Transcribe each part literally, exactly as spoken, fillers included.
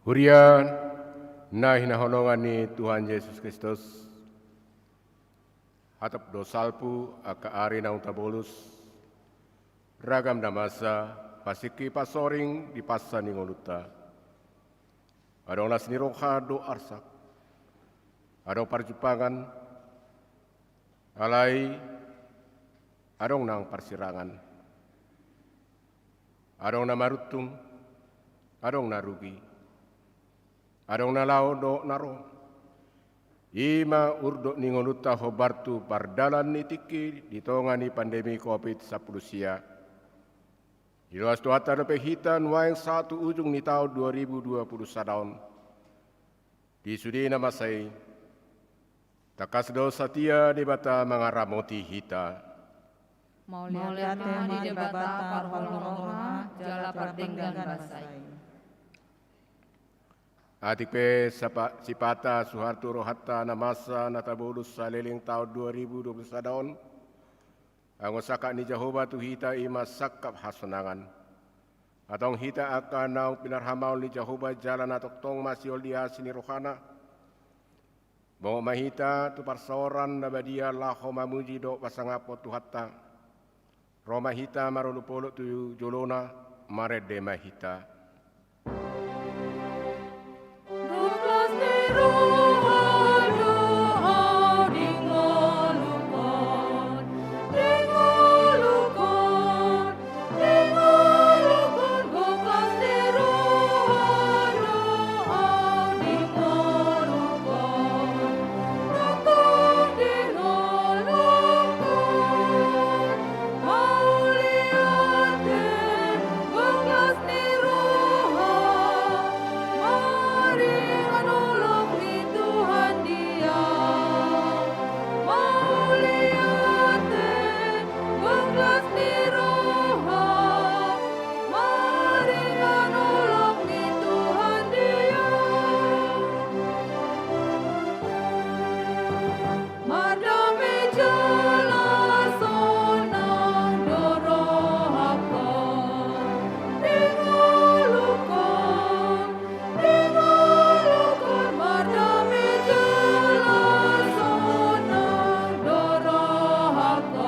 Huria na hinaholongan ni Tuhan Jesus Kristus, hatop do salpu angka ari naung tabolus, ragam na masa, pasingki pasoring di pansa ni ngolunta. Adong las ni roha dohot arsak, adong parjumpangan, alai adong nang parsirangan. Adong na maruntung, adong na rugi, adong na laho dohot na ro. I ma urdot ni ngolunta hombar tu pardalan ni tingki di tonga ni pandemi covid sampulu sia. Diloas Tuhanta dope hita nuaeng sahat tu ujung ni taon dua ribu dua puluh sada on. Di sude na masa i, tangkas do satia Debata mangaramoti hita. Mauliate ma di Debata parholo roha jala pardenggan basa i. Atik pe sapa-, sipata suhar tu rohanta na masa na tabolus saleleng taon dua ribu dua puluh sada on, anggo sangkap ni Jahowa tu hita i ma sangkap hasonangan. Antong hita angka naung pinarhamaol ni Jahowa jala na tongtong masihol di asi ni rohana. Bongot ma hita tu parsaoran na badia laho mamuji dohot pasangaphon Tuhanta. Ro ma hita marolopolop tu jolona, marende ma hita. Gok las ni roha do au di ngolungkon, di ngolungkon, di ngolungkon, gok las ni roha do au di ngolungkon, nongtong di ngolungkon. Mauliate, gok las ni roha, maringanon holong ni Tuhan di au. Mauliate, gok las ni roha, maringanon holong ni Tuhan di au. Mardame jala sonang do rohangkon, di ngolungkon, di ngolungkon, mardame jala sonang do rohangkon.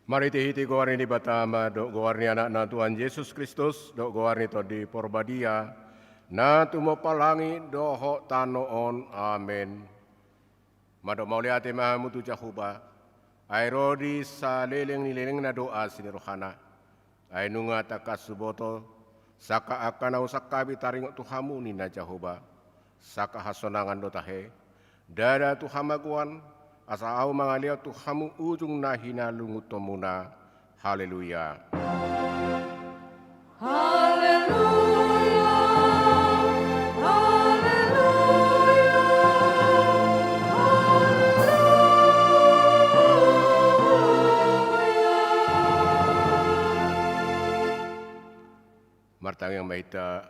Marhitehite goar ni Debata Ama, dohot goar ni Anakna Tuhan Jesus Kristus, dohot goar ni Tondi Porbadia, na tumompa langit dohot tano on. Amen. Mandok mauliate ma hamu tu Jahowa, ai ro di saleleng ni lelengna do asi ni rohana. Ai nunga tangkas huboto, sangkap angka na husangkapi taringot tu hamu ninna Jahowa, sangkap hasonangan do tahe, ndada tu hamagoan, asa ahu mangalehon tu hamu ujung na hinalungunhonmuna. Haleluya. Haleluya, haleluya, haleluya. Martangiang ma hita.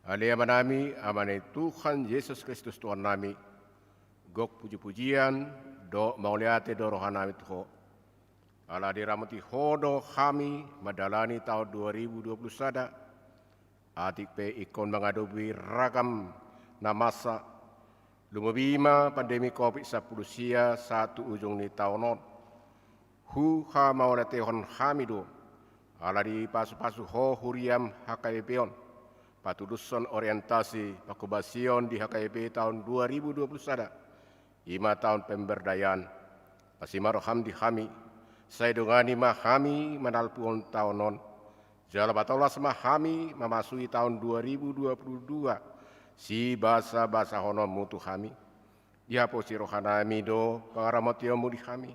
Ale Amanami, Ama ni Tuhan Jesus Kristus Tuhannami, gok pujipujian dohot mauliate do rohanami tu Ho. Ala diramoti Ho do hami mandalani taon dua ribu dua puluh sada, atik pe ingkon mangadopi ragam na masa, lumobi ma pandemi covid sampulu sia sahat tu ujung ni taon on. Huhamauliatehon hami do, ala dipasupasu Ho huriam H K B P on, patudushon orientasi panghobasion di H K B P taon dua ribu dua puluh sada, i ma taon pemberdayaan. Pasi ma roham di hami, sai dongani ma hami manalpuhon taon on. Jala patolas ma hami mamasui taon dua ribu dua puluh dua, sibasabasahononmu tu hami. Dihaposi rohanami do pangaramotionmu di hami.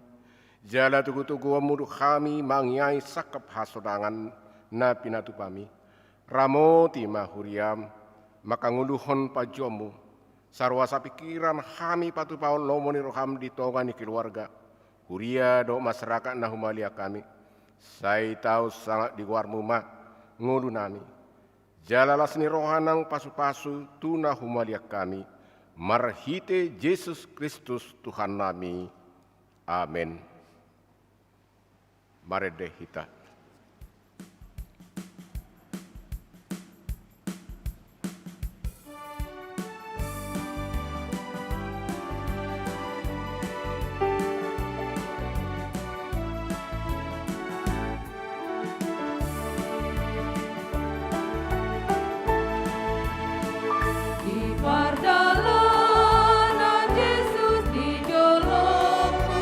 Jala togutoguonmu do hami mangiai sangkap hasonangan na pinatupami. Ramoti ma huriam mangkangoluhon panjouonmu, sai roha sapingkiran hami patupahon lomo ni roham di tonga ni keluarga, huria dohot masyarakat na humaliang hami. Sai tau sangap di goarmu ma ngolunami. Jala las ni roha nang pasupasu tu na humaliang hami, marhite Jesus Kristus Tuhannami. Amen. Marende hita. Di pardalanan Jesus di jolongku,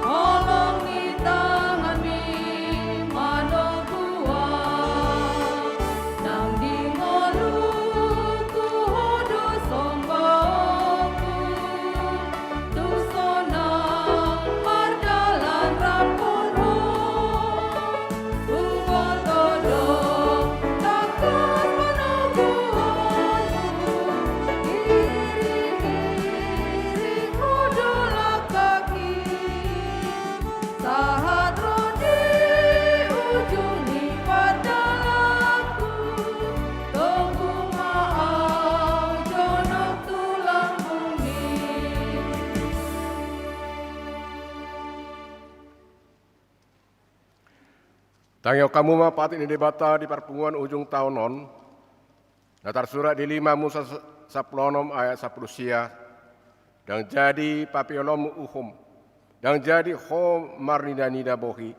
holong ni tanganmi manogua. Nang di ngolungku Ho do sombaonku, tung sonang mardalan rap dohot Ho. Huboto do tangkas panoguonmu, iring-iring Ho do langkangki. Sahat ro di ujung ni pardalanan, tongtong ma ahu jonok tu lambungmi. Tangihon hamu ma patik ni Debata di parpunguan ujung taon on, na tarsurat di lima Musa sampulu onom ayat sampulu sia. Ndang jadi papeolonmu uhum, ndang jadi ho marnida-nida bohi,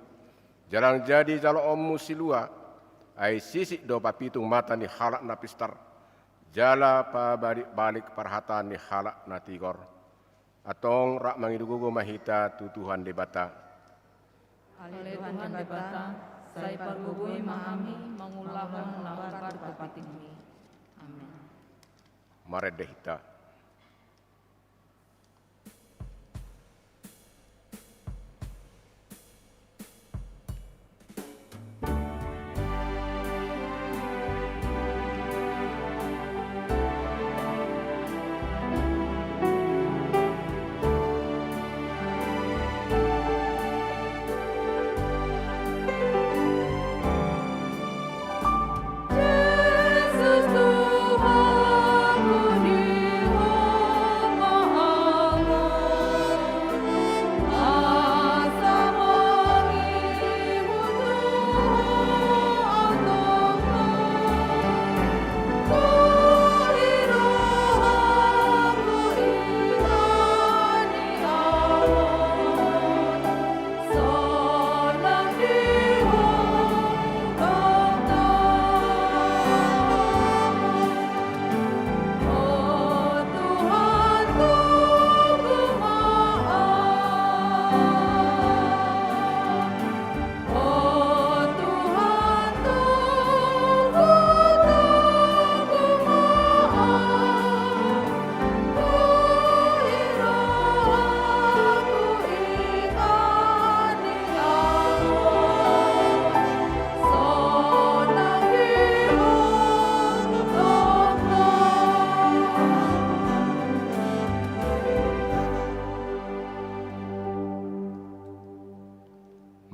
jala ndang jadi jaloonmu silua, ai sisik do papitung mata ni halak na pistar, jala pabalik-balik parhataan ni halak na tigor. Antong rap mangido gogo ma hita tu Tuhan Debata. Ale Tuhan Debata, sai pargogoi ma hami mangulahon na hombar tu patikmi. Amen. Marende hita.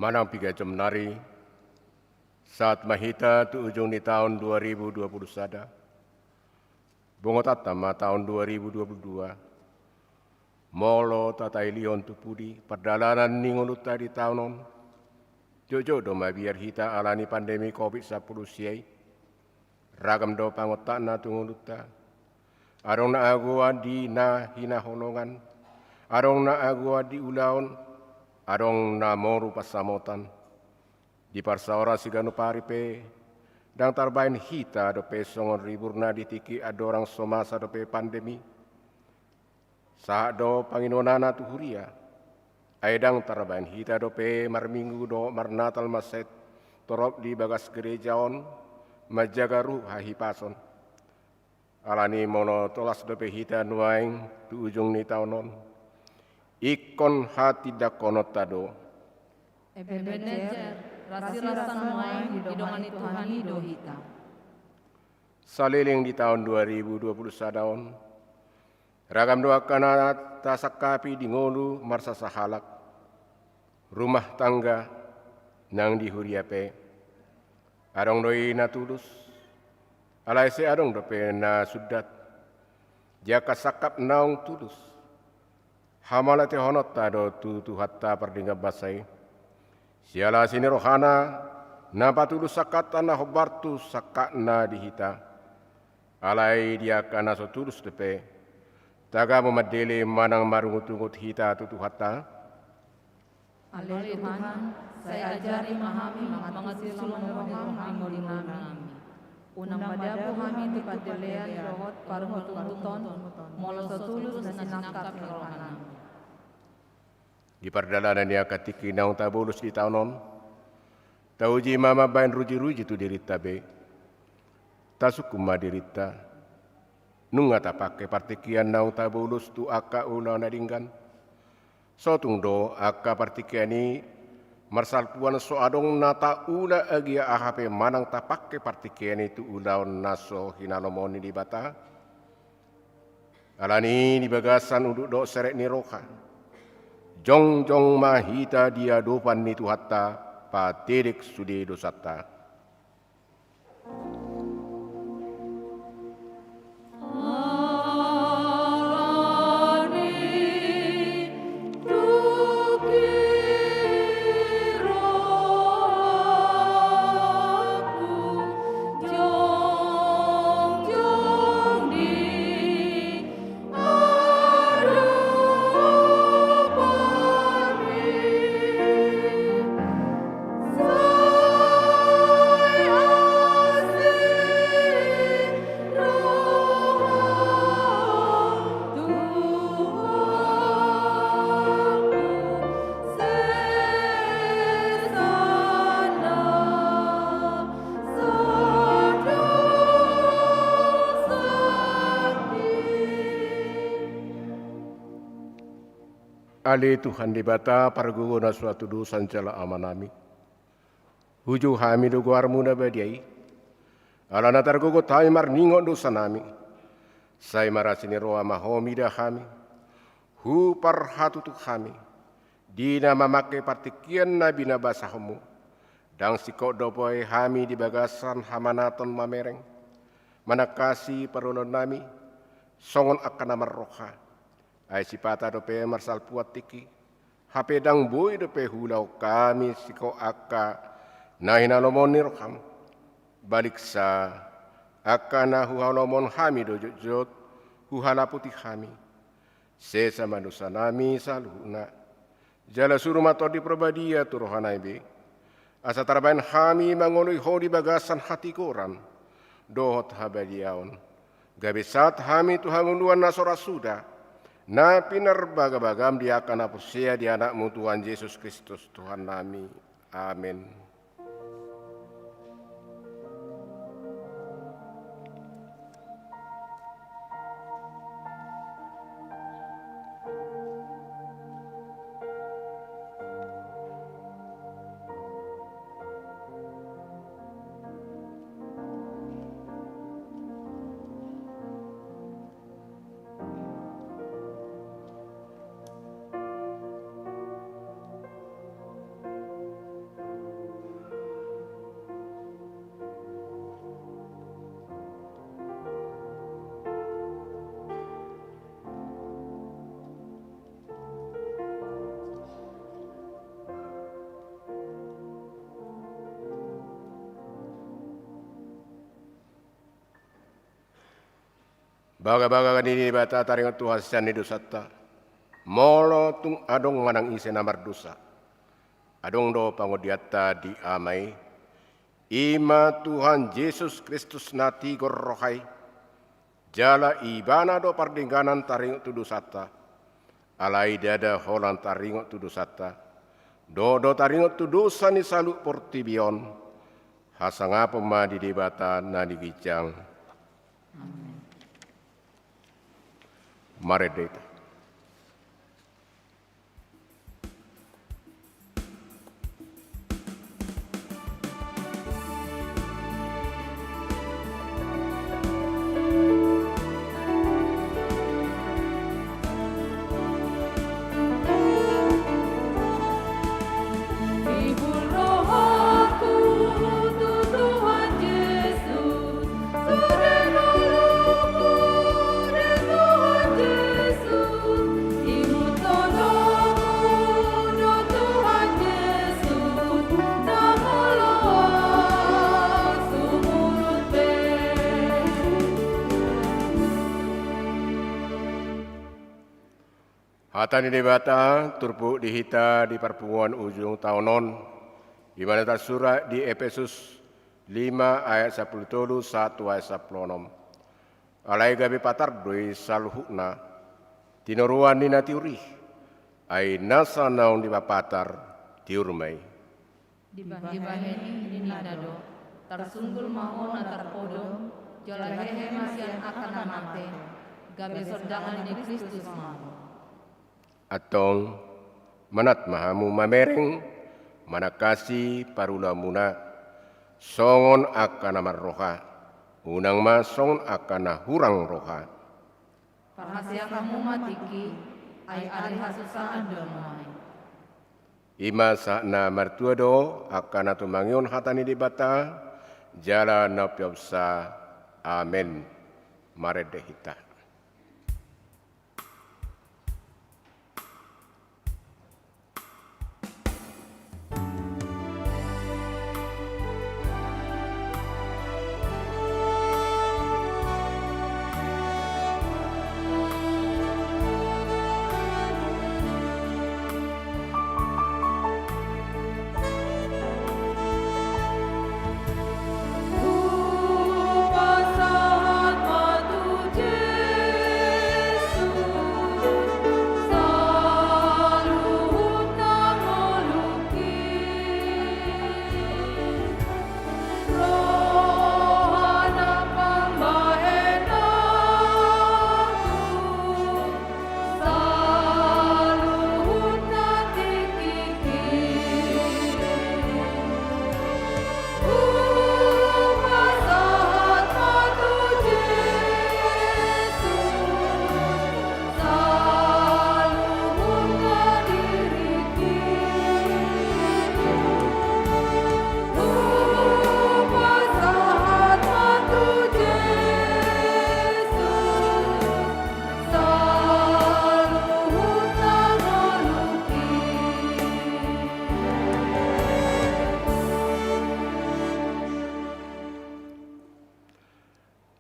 Manang piga jom nari, sahat ma hita tu ujung ni taon dua ribu dua puluh sada. Bongotanta ma taon dua ribu dua puluh dua. Molo tatailihon tu pudi pardalanan ni ngolunta di taon on, jotjot do mabiar hita ala ni pandemi covid sampulu sia i. Ragam do pangontakna tu ngolunta. Adong na agoan di na hinaholongan, adong na agoan di ulaon, adong na moru pansamotan. Di parsaoran siganup ari pe, ndang tarbahen hita dope songon riburna di tingki andorang so masa dope pandemi. Sahat do panginuanana tu huria, ai ndang tarbahen hita dope marminggu dohot marnatal mansai torop di bagas gereja on, manjaga ruhut hahipason. Alani molo tolas dope hita nuaeng tu ujung ni taon on, ingkon hatindangkononta do. Ebenezer, Rasirasa nuaeng didongani Tuhan i do hita. Saleleng di taon dua ribu dua puluh sada on, ragam do angka na tasangkapi di ngolu marsasahalak, rumah tangga, nang di huria pe. Adong do i na tulus, alai sai adong dope na sundat. Di angka sangkap naung tulus, hamauliatehononta do tu Tuhanta pardenggan basa i. Siala asi ni rohana, na patulus sangkapta na hombar tu sangkapna di hita. Alai di angka na so tulus dope, tagamon mandele manang marungutungut hita tu Tuhanta. Ale Tuhan, sai ajari ma hami mangantusi lomo ni roham di ngolungolungami. Unang madabo hami tu pandelean dohot parungutunguton, molo so tulus na sinangkap ni rohanami. Di pardalanan ni angka tingki naung tabolus di taon on, tauji ma mambahen rujiruji tu dirinta be. Tasungkun ma dirinta. Nunga tapangke partingkian naung tabolus tu angka ulaon na denggan. So tung do angka partingkian i marsalpuan so adong na taula agia aha pe manang tapangke partingkian i tu ulaon na so hinalomohon ni Debata. Alani i di bagasan unduk dohot serep ni roha, jongjong ma hita di adopan ni Tuhanta patedek sude dosanta. Ale Tuhan Debata, pargogo na so hatudosan jala Amanami, hujou hami do goarmu na badia i. Ala na targogot hami marningot dosanami, sai marasi ni roha ma Ho mida hami, huparhatutu hami di na mamangke partingkian na binabasahonmu. Ndang singkop dope hami di bagasan hamanaton mamereng, manangkasi parulaonnami songon angka na marroha. Ai sipata dope marsalpuan tingki, hape ndang boi dope huulahon hami singkop angka na hinalomohon ni roham. Baliksa, angka na huhalomohon hami do jotjot huhalapoti hami. Sesa ma dosanami saluhutna. Jala suru ma Tondi Parbadia tu rohanami be, asa tarbahen hami mangoloi Ho di bagasan hatigoran dohot habadiaon, gabe sahat hami tu hangoluan na so ra suda, na pinarbagabagam di angka na porsea di Anakmu Tuhan Jesus Kristus Tuhannami. Amen. Bagabaga ni Debata taringot tu hasesaan ni dosanta, molo tung adong manang ise na mardosa. Adong do pangondianta di Ama i, i ma Tuhan Jesus Kristus na tigor roha i, jala Ibana do pardengganan taringot tu dosanta. Alai ndada holan taringot tu dosanta, dohot do taringot tu dosa ni saluhut portibi on. Hasangapon ma di Debata na di ginjang. Amen. Marende hita. Hata ni Debata turpuk di hita di parpunguan ujung taon on, di mana tarsurat di Epesus lima ayat sampulu tolu sahat tu ayat sampulu onom. Alai gabe patar do i saluhutna, tinoruan ni na tiur i, ai nasa naung dipapatar tiur ma i. Dibahen i ninna do, tarsunggul ma ho na tarpodom, jala hehe ma sian angka na mate, gabe sondangan ni Kristus ma ho. Antong, manat ma hamu mamereng, manangkasi parulaonmuna, songon angka na marroha, unang ma songon angka na hurang roha. Parhaseang hamu ma tingki, ai ale hasusaan do nuaeng. I ma sahat na martua do angka na tumangihon hata ni Debata, jala na umpeopsa. Amen. Marende hita.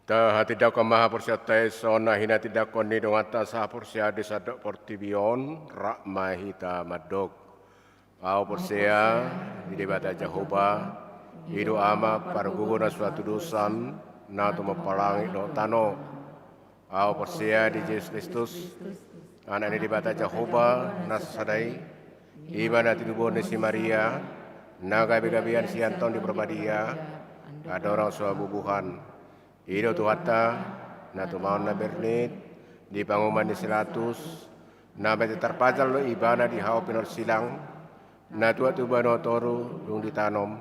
Tahatindangkon ma haporseaonta i songon na hinatindangkon ni donganta sahaporseaon di sandok portibi on. Rap ma hita mandok. Ahu porsea di Debata Jahowa, i do Ama pargogo na so hatudosan, na tumompa langit dohot tano. Ahu porsea di Jesus Kristus, Anak ni Debata Jahowa na sasada i, i ma na tinubuhon ni si Maria, na gabegabean sian Tondi Parbadia, andorang so habubuhan. I do Tuhanta, na tumaon na bernit, di panguhuman ni si Pilatus, na mate tarpajal do Ibana di hau pinorsilang, na tuat tu banua toru dung ditanom,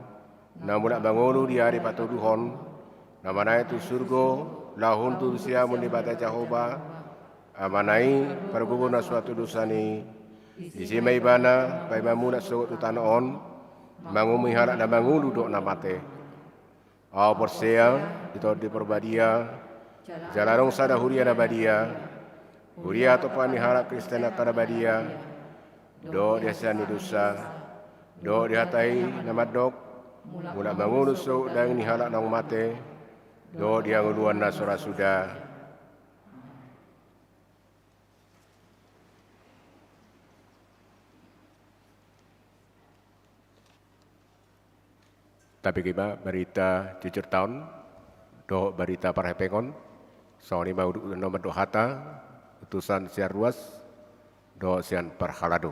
na mulak mangolu di ari patoluhon, na manaek tu surgo, laho hundul siamun ni Debata Jahowa, Amana i, pargogo na so hatudosan i. Disi ma Ibana paima mulak sogot tu tano on, manguhumi halak na mangolu dohot na mate. Ahu porsea di Tondi Parbadia, jala adong sada huria na badia, huria hatopan ni halak Kristen angka na badia, dohot di hasesaan ni dosa, dohot di hata i na mandok, mulak mangolu sogot daging ni halak naung mate, dohot di hangoluan na so ra suda. Tapiga ma barita jujur taon dohot barita parhepengon. Songon i ma udutan na mandok hata, utusan sian ruas dohot sian parhalado.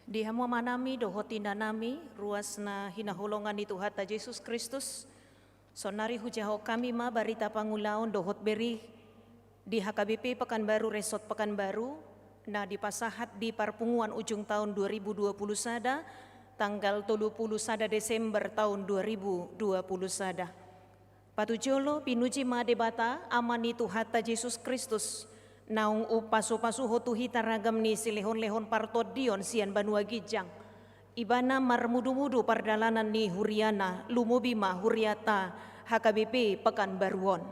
Di hamu amanami dohot inanami, ruas na hinaholongan ni Tuhanta Jesus Kristus, saonnari hujahahon hami ma barita pangulaon dohot berri di H K B P Pekanbaru Resort Pekanbaru, na dipasahat di parpunguan ujung taon dua ribu dua puluh sada, tanggal tolu puluh sada Desember taon dua ribu dua puluh sada. Patujolo, pinuji ma Debata, Ama ni Tuhanta Jesus Kristus, naung umpasupasuhon tu hita ragam ni silehonlehon partondion sian banua ginjang. Ibana marmudumudu pardalanan ni huriana, lumobi ma hurianta H K B P Pekanbaru on.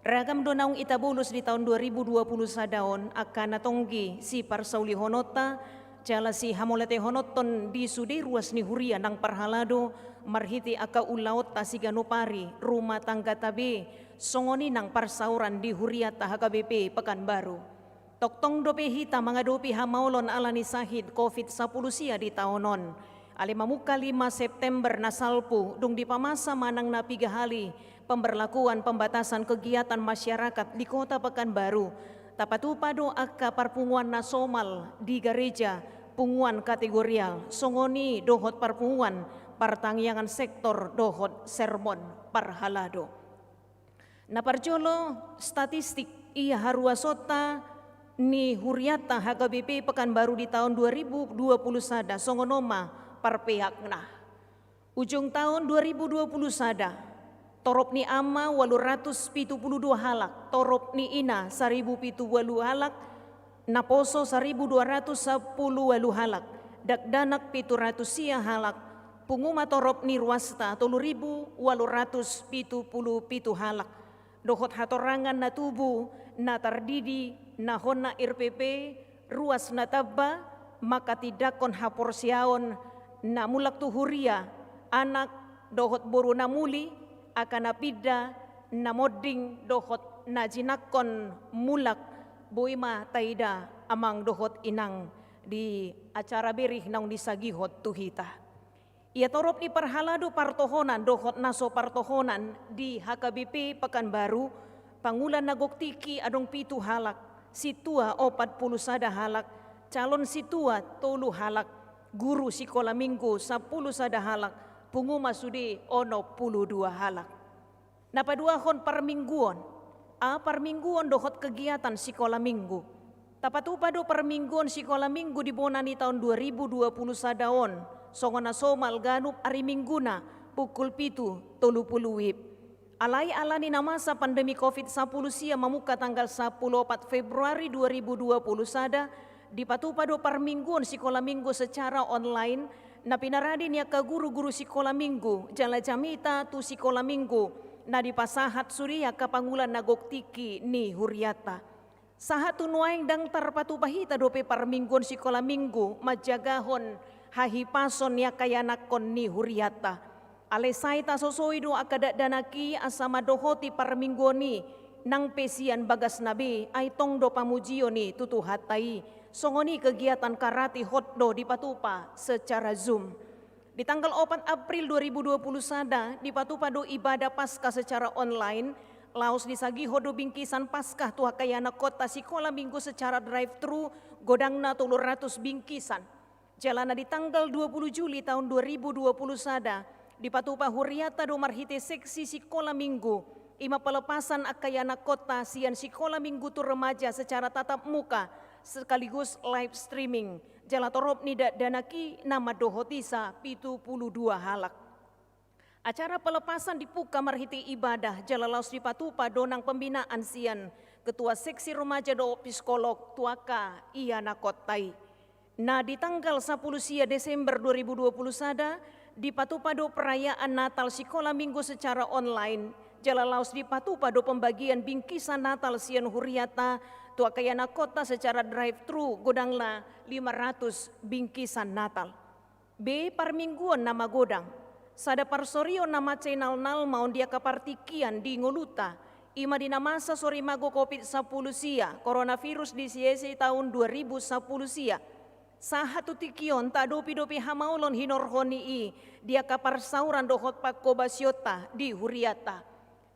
Ragam do naung itabolus di taon dua ribu dua puluh sada on, angka na tonggi siparsaulihononta, Jala sihamauliatehononton di sude ruas ni huria nang parhalado, marhite angka ulaonta siganup ari, rumah tanggata be, songon i nang parsaoran di huriata H K B P Pekanbaru. Tongtong dope hita mangadopi hamaolon ala ni sahit covid sampulu sia di taon on. Alai mamungka lima September na salpu, dung dipamasa manang na piga hali pemberlakuan pembatasan kegiatan masyarakat di Kota Pekanbaru, tapatupa do angka parpunguan na somal di gareja, punguan kategorial, songon i dohot parpunguan partangiangan sektor dohot sermon parhalado. Na parjolo, statistik ia haruasonta ni huriata H K B P Pekanbaru di taon dua ribu dua puluh sada, songon on ma parpeakna. Ujung taon dua ribu dua puluh sada, torop ni ama ualu ratus pitu puluh dua halak, torop ni ina saribu pitu ualu halak, naposo saribu dua ratus sampulu ualu halak, dakdanak pitu ratus sia halak, pungu ma torop ni ruasta tolu ribu ualu ratus pitu puluh pitu halak. Dohot hatorangan na tubu, na tardidi, na hona R P P, ruas na tamba, manghatindanghon haporseaon na mulak tu huria, anak dohot boru na muli, angka na pinda, na monding dohot na jinanghon mulak, boi ma taida amang dohot inang di acara bereh naung disagihon tu hita. Ia torop ni parhalado partohonan dohot na so partohonan di H K B P Pekanbaru, pangula na gok tingki adong pitu halak, sintua opat pulu sada halak, calon sintua tolu halak, guru sikola minggu sampulu sada halak, pungu ma sude onom pulu dua halak. Na paduahon parmingguon, a parmingguon dohot kegiatan sikola minggu. Tapatupa do parmingguon sikola minggu di bona ni taon dua ribu dua puluh sada on, songon na somal ganup ari mingguna, pukul pitu tolu pulu WIB. Alai ala ni na masa pandemi covid sampulu sia mamungka tanggal sampulu opat Februari dua ribu dua puluh sada, dipatupa do parmingguon sikola minggu secara online, na pinarade ni angka guru-guru sikola minggu, jala jamita tu sikola minggu, na dipasahat sude angka pangula na gok tingki ni huriata. Sahat tu nuaeng ndang tarpatupa hita dope parmingguon sikola minggu manjagahon hahipason ni angka ianakhon ni huriata. Alai sai tasosoi do angka dakdanak i asa mandohoti parmingguon i, nang pe sian bagasna be, ai tong do pamujion i tu Tuhanta i. Songon i kegiatan karate hot do dipatupa secara Zoom. Di tanggal opat April dua ribu dua puluh sada, dipatupa do ibadah Paskah secara online, laos disagihon do bingkisan Paskah tu angka ianakhonta sikola minggu secara drive-thru, godangna tolu ratus bingkisan. Jala na di tanggal dua puluh Juli taon dua ribu dua puluh sada, dipatupa huriata do marhite seksi sikola minggu, i ma pelepasan angka ianakhonta sian sikola minggu tu remaja secara tatap muka, sekaligus live streaming. Jala torop ni dakdanak i na mandohot isa pitu pulu dua halak. Acara pelepasan dipungka marhite ibadah, jala laos dipatupa do nang pembinaan sian ketua seksi remaja dohot psikolog tu angka ianakhonta i. Na di tanggal sampulu sia Desember dua ribu dua puluh sada, dipatupa do perayaan Natal sikola minggu secara online, jala laos dipatupa do pembagian bingkisan Natal sian huriata tu angka ianakhonta secara drive-thru, godangna lima ratus bingkisan Natal. Be parmingguon na magodang. Sada parsorion na mansai nalnal ma on di angka partingkian di ngolunta, i ma di na masa sorimago covid sampulu sia, coronavirus disease taon dua ribu sampulu sia. Sahat tu tingki on, taadopi dope hamaolon hinorhon ni i di angka parsaoran dohot panghobasionta di huriata.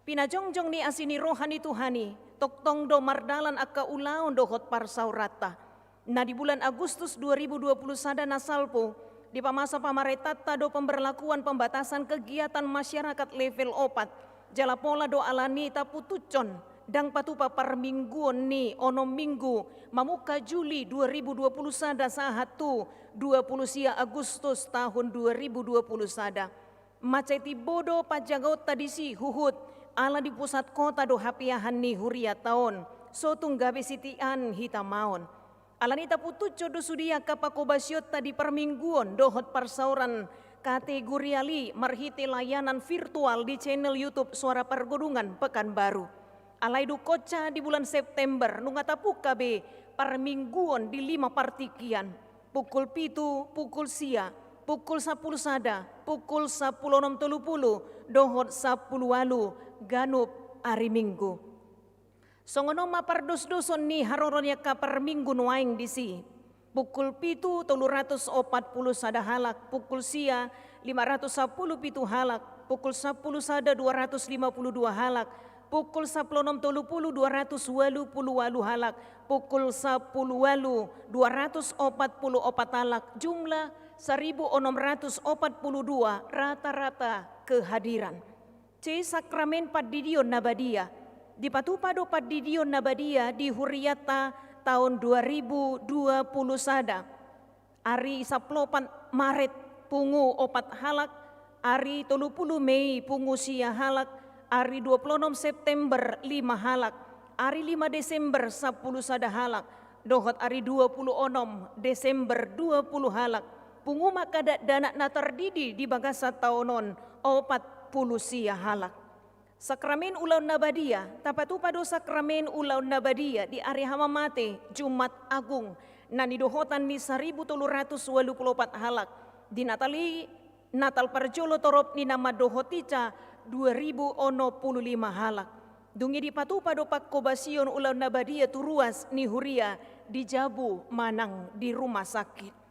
Pinajongjong ni asi ni roha ni Tuhan i, tongtong do mardalan angka ulaon dohot parsaoranta. Na di bulan Agustus dua ribu dua puluh sada na salpu, dipamasa pamarentanta do pemberlakuan pembatasan kegiatan masyarakat level opat, jala pola do alani i taputushon, ndang patupa parmingguon ni onom minggu, mamungka Juli dua ribu dua puluh sada sahat tu dua puluh sia Agustus tahun dua ribu dua puluh sada. Mansai timbo do panjagaonta disi huhut, ala di pusat kota do hapeahan ni huriata on, so tung gabe sitian hita ma on. Alani i taputushon do sude angka panghobasionta di parmingguon dohot parsaoran kategorial i marhite layanan virtual di channel YouTube Suara Pargodungan Pekanbaru. Alai dung hosa di bulan September, nunga tapungka be parmingguon di lima partingkian. pukul pitu, pukul sia, pukul sampulu sada, pukul sampulu onom tolu pulu, dohot sampulu ualu ganup ari Minggu. Songon on ma pardosdoson ni haroro ni angka parminggu nuaeng disi. Pukul pitu tolu ratus opat pulu sada halak, pukul sia lima ratus sampulu pitu halak, pukul sampulu sada dua ratus lima pulu dua halak, pukul sampulu onom tolu pulu dua ratus ualu pulu ualu halak, pukul sampulu ualu dua ratus opat pulu opat halak, jumlah saribu onom ratus opat pulu dua rata-rata kehadiran. C. Sakramen pandidion na badia. Dipatupa do pandidion na badia di hurianta taon dua ribu dua pulu sada. Ari sampulu opat Maret pungu opat halak, ari tolu pulu Mei pungu sia halak, ari dua pulu onom September lima halak, ari lima Desember sampulu sada halak, dohot ari dua pulu onom Desember dua pulu halak. Pungu ma angka dakdanak na tardidi di bagasan taon on opat pulu sia halak. Sakramen ulaon na badia. Tapatupa do sakramen ulaon na badia di ari hamamate, Jumat Agung, na nidohotan ni saribu tolu ratus ualu pulu opat halak. Di Natal i, Natal parjolo torop ni na mandohot ica, dua ribu onom pulu lima halak. Dung i dipatupa do pangkobasion ulaon na badia tu ruas ni huria di jabu manang di rumah sakit.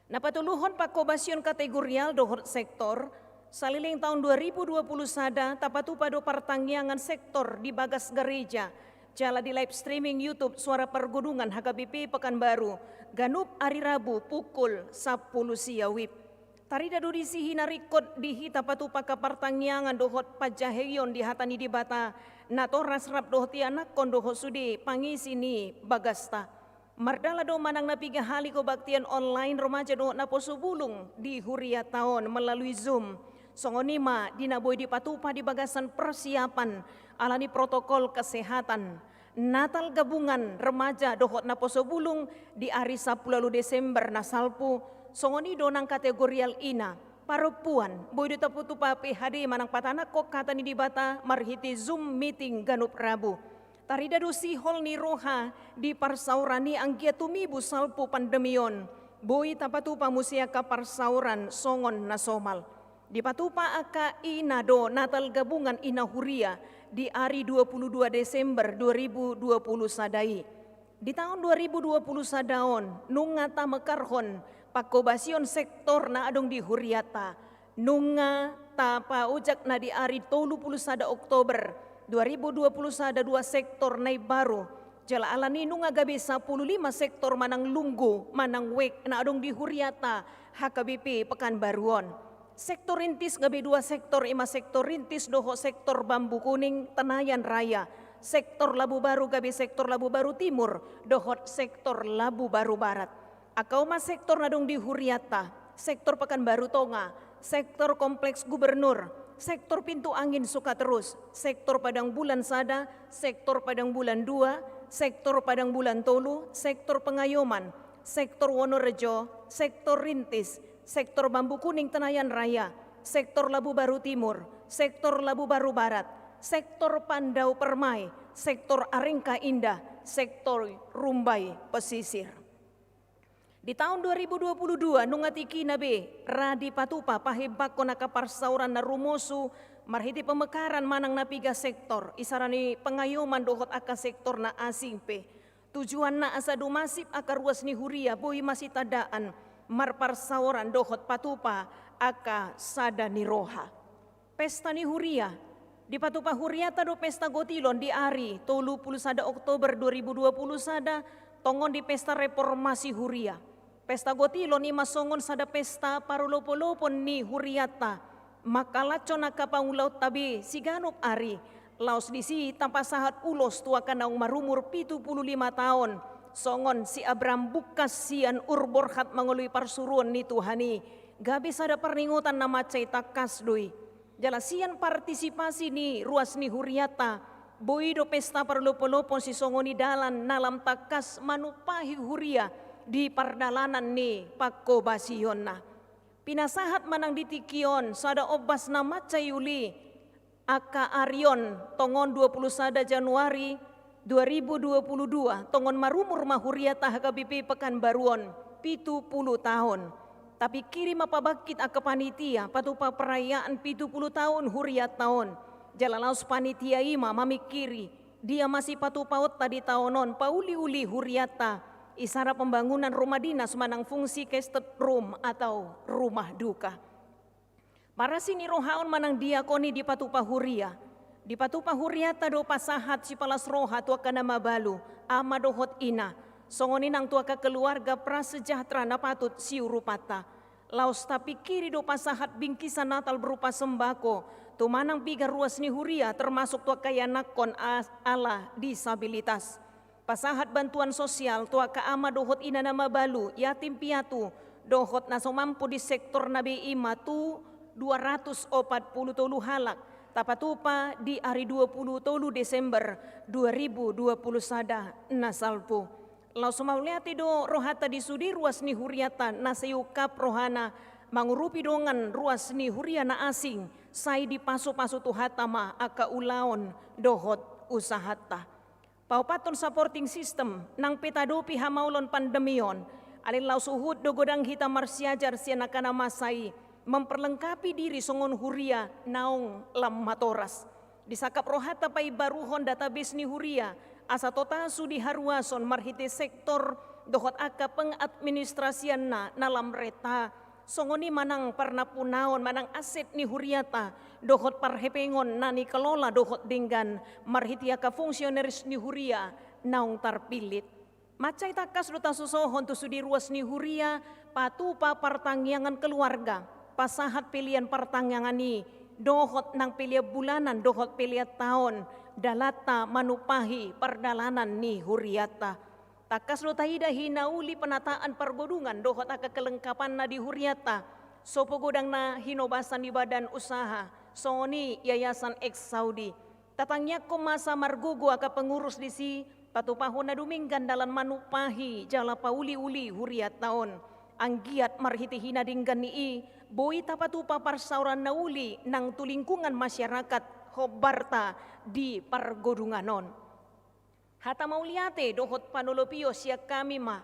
Na patoluhon, pangkobasion kategorial dohot sektor. Saleleng taon dua ribu dua pulu sada tapatupa do partangiangan sektor di bagas gareja jala di live streaming YouTube Suara Pargodungan H K B P Pekanbaru, ganup ari Rabu pukul sampulu sia wib. Tarida do disi hinaringkot di hita patupa angka partangiangan dohot panjahaion di hata ni Debata natoras rap dohot ianakhon dohot sude pangisi ni bagasta. Mardalan do manang na piga hali kebaktian online remaja dohot naposo bulung di hurianta on melalui Zoom. Songon i ma di na boi dipatupa di bagasan persiapan ala ni protokol kesehatan. Natal gabungan remaja dohot naposo bulung di ari sampulu ualu Desember na salpu, songon i do nang kategorial ina, parompuan, boi do tapatupa P H D manang patanakhon hata ni Debata marhite Zoom meeting ganup Rabu. Tarida do sihol ni roha di parsaoran i anggiat tumibu salpu pandemi on, boi tapatupa muse angka parsaoran songon na somal. Dipatupa angka ina do Natal gabungan ina huria di ari dua pulu dua Desember dua ribu dua pulu sada i. Di taon dua ribu dua pulu sada on, nunga tamekarhon pangkobasion sektor na adong di hurianta. Nunga tapaojak na di ari tolu pulu sada Oktober dua ribu dua pulu sada dua sektor na imbaru. Jala ala ni nunga gabe sampulu lima sektor manang lunggu manang wijk na adong di hurianta H K B P Pekanbaru on. Sektor rintis gabe dua sektor, i ma sektor rintis dohot sektor Bambu Kuning Tenayan Raya, sektor Labu Baru gabe sektor Labu Baru Timur dohot sektor Labu Baru Barat. Angka on ma sektor na adong di hurianta: sektor Pekanbaru Tonga, sektor Kompleks Gubernur, sektor Pintu Angin Sukaterus, sektor Padang Bulan sada, sektor Padang Bulan dua, sektor Padang Bulan tolu, sektor Pengayoman, sektor Wonorejo, sektor Rintis, sektor Bambu Kuning Tenayan Raya, sektor Labu Baru Timur, sektor Labu Baru Barat, sektor Pandau Permai, sektor Arengka Indah, sektor Rumbai Pesisir. Di taon dua ribu dua pulu dua, nunga tingkina be ra dipatupa pahembangkon angka parsaoran na rumosu marhite pemekaran manang na piga sektor, isarani pengayoman dohot angka sektor na asing pe. Tujuanna asa dumasip angka ruas ni huria boi masitandaan marparsaoran dohot patupa angka sada ni roha. Pesta ni huria. Dipatupa hurianta do pesta gotilon di ari tolu pulu sada Oktober dua ribu dua pulu sada, tongon di pesta reformasi huria. Pesta gotilon i ma songon sada pesta parolopolopon ni hurianta, mangkalashon angka pangulaonta be siganup ari. Laos disi tapasahat ulos tu angka naung marumur pitu pulu lima taon, songon si Abraham Bungkas sian Ur Borhat mangoloi parsuruon ni Tuhan i. Gabe sada parningotan na mansai tangkas do i. Jala sian partisipasi ni ruas ni hurianta, boi do pesta parolopolopon sisongon i dalan na lam tangkas manumpahi huria di pardalanan ni pangkobasionna. Pinasahat manang di tingki on sada ombas na mansai uli. Angka ari on, tongon dua pulu sada Januari dua ribu dua pulu dua, tongon marumur ma hurianta H K B P Pekanbaru on. pitu pulu taon. Tapingkiri ma pabangkit angka panitia patupa perayaan pitu pulu taon hurianta on. Jala laos panitia i ma mamingkiri dia ma sipatupaonta di taon on pauli-uli hurianta, isara pembangunan rumah dinas manang fungsi Kestet Room atau rumah duka. Marasi ni roha on manang diakon i dipatupa huria. Dipatupa hurianta do pasahat sipalas roha tu angka na mabalu, ama dohot ina, songon i nang tu angka keluarga prasejahtera na patut siurupanta. Laos tapingkiri do pasahat bingkisan Natal berupa sembako tu manang piga ruas ni huria, termasuk tu angka ianakkon a-, ala disabilitas. Pasahat bantuan sosial tu angka ama dohot ina na mabalu, yatim piatu, dohot na so mampu di sektor na B I ma tu dua ratus opat pulu tolu halak, tapatupa di ari dua pulu tolu Desember dua ribu dua pulu sada na salpu. Laos mauliate do rohanta di sude ruas ni hurianta na sai ungkap rohana mangurupi dongan ruas ni huria na asing, sai dipasupasu Tuhanta ma angka ulaon dohot usahanta. Paopathon supporting system nang pe tadopi hamaolon pandemi on, alai laos huhut do godang hita marsiajar sian angka na masa i memperlengkapi diri songon huria naung lam matoras. Disangkap rohanta paimbaruhon database ni huria asa total sude haruason marhite sektor dohot angka pengadministrasianna na lam renta, songon i manang parnampunaon manang aset ni hurianta dohot parhepengon na nikelola dohot denggan marhite angka fungsionaris ni huria naung tarpillit. Mansai tangkas do tasosohon tu sude ruas ni huria patupa partangiangan keluarga, pasahat pelean partangiangan i dohot nang pelean bulanan dohot pelean taon, dalanta manumpahi pardalanan ni hurianta. Tangkas do taida hinauli penataan pargodungan dohot angka kelengkapanna di hurianta, so pogodang na hinobasan ni badan usaha, songon i Yayasan X Saudi. Tatangiangkon ma asa margogo angka pengurus disi patupahon na dumenggan dalan manumpahi jala pauli-uli hurianta on. Anggiat marhite na denggan ni i boi tapatupa parsaoran na uli nang tu lingkungan masyarakat hombarta di pargodungan on. Hata mauliate dohot panolopion sian hami ma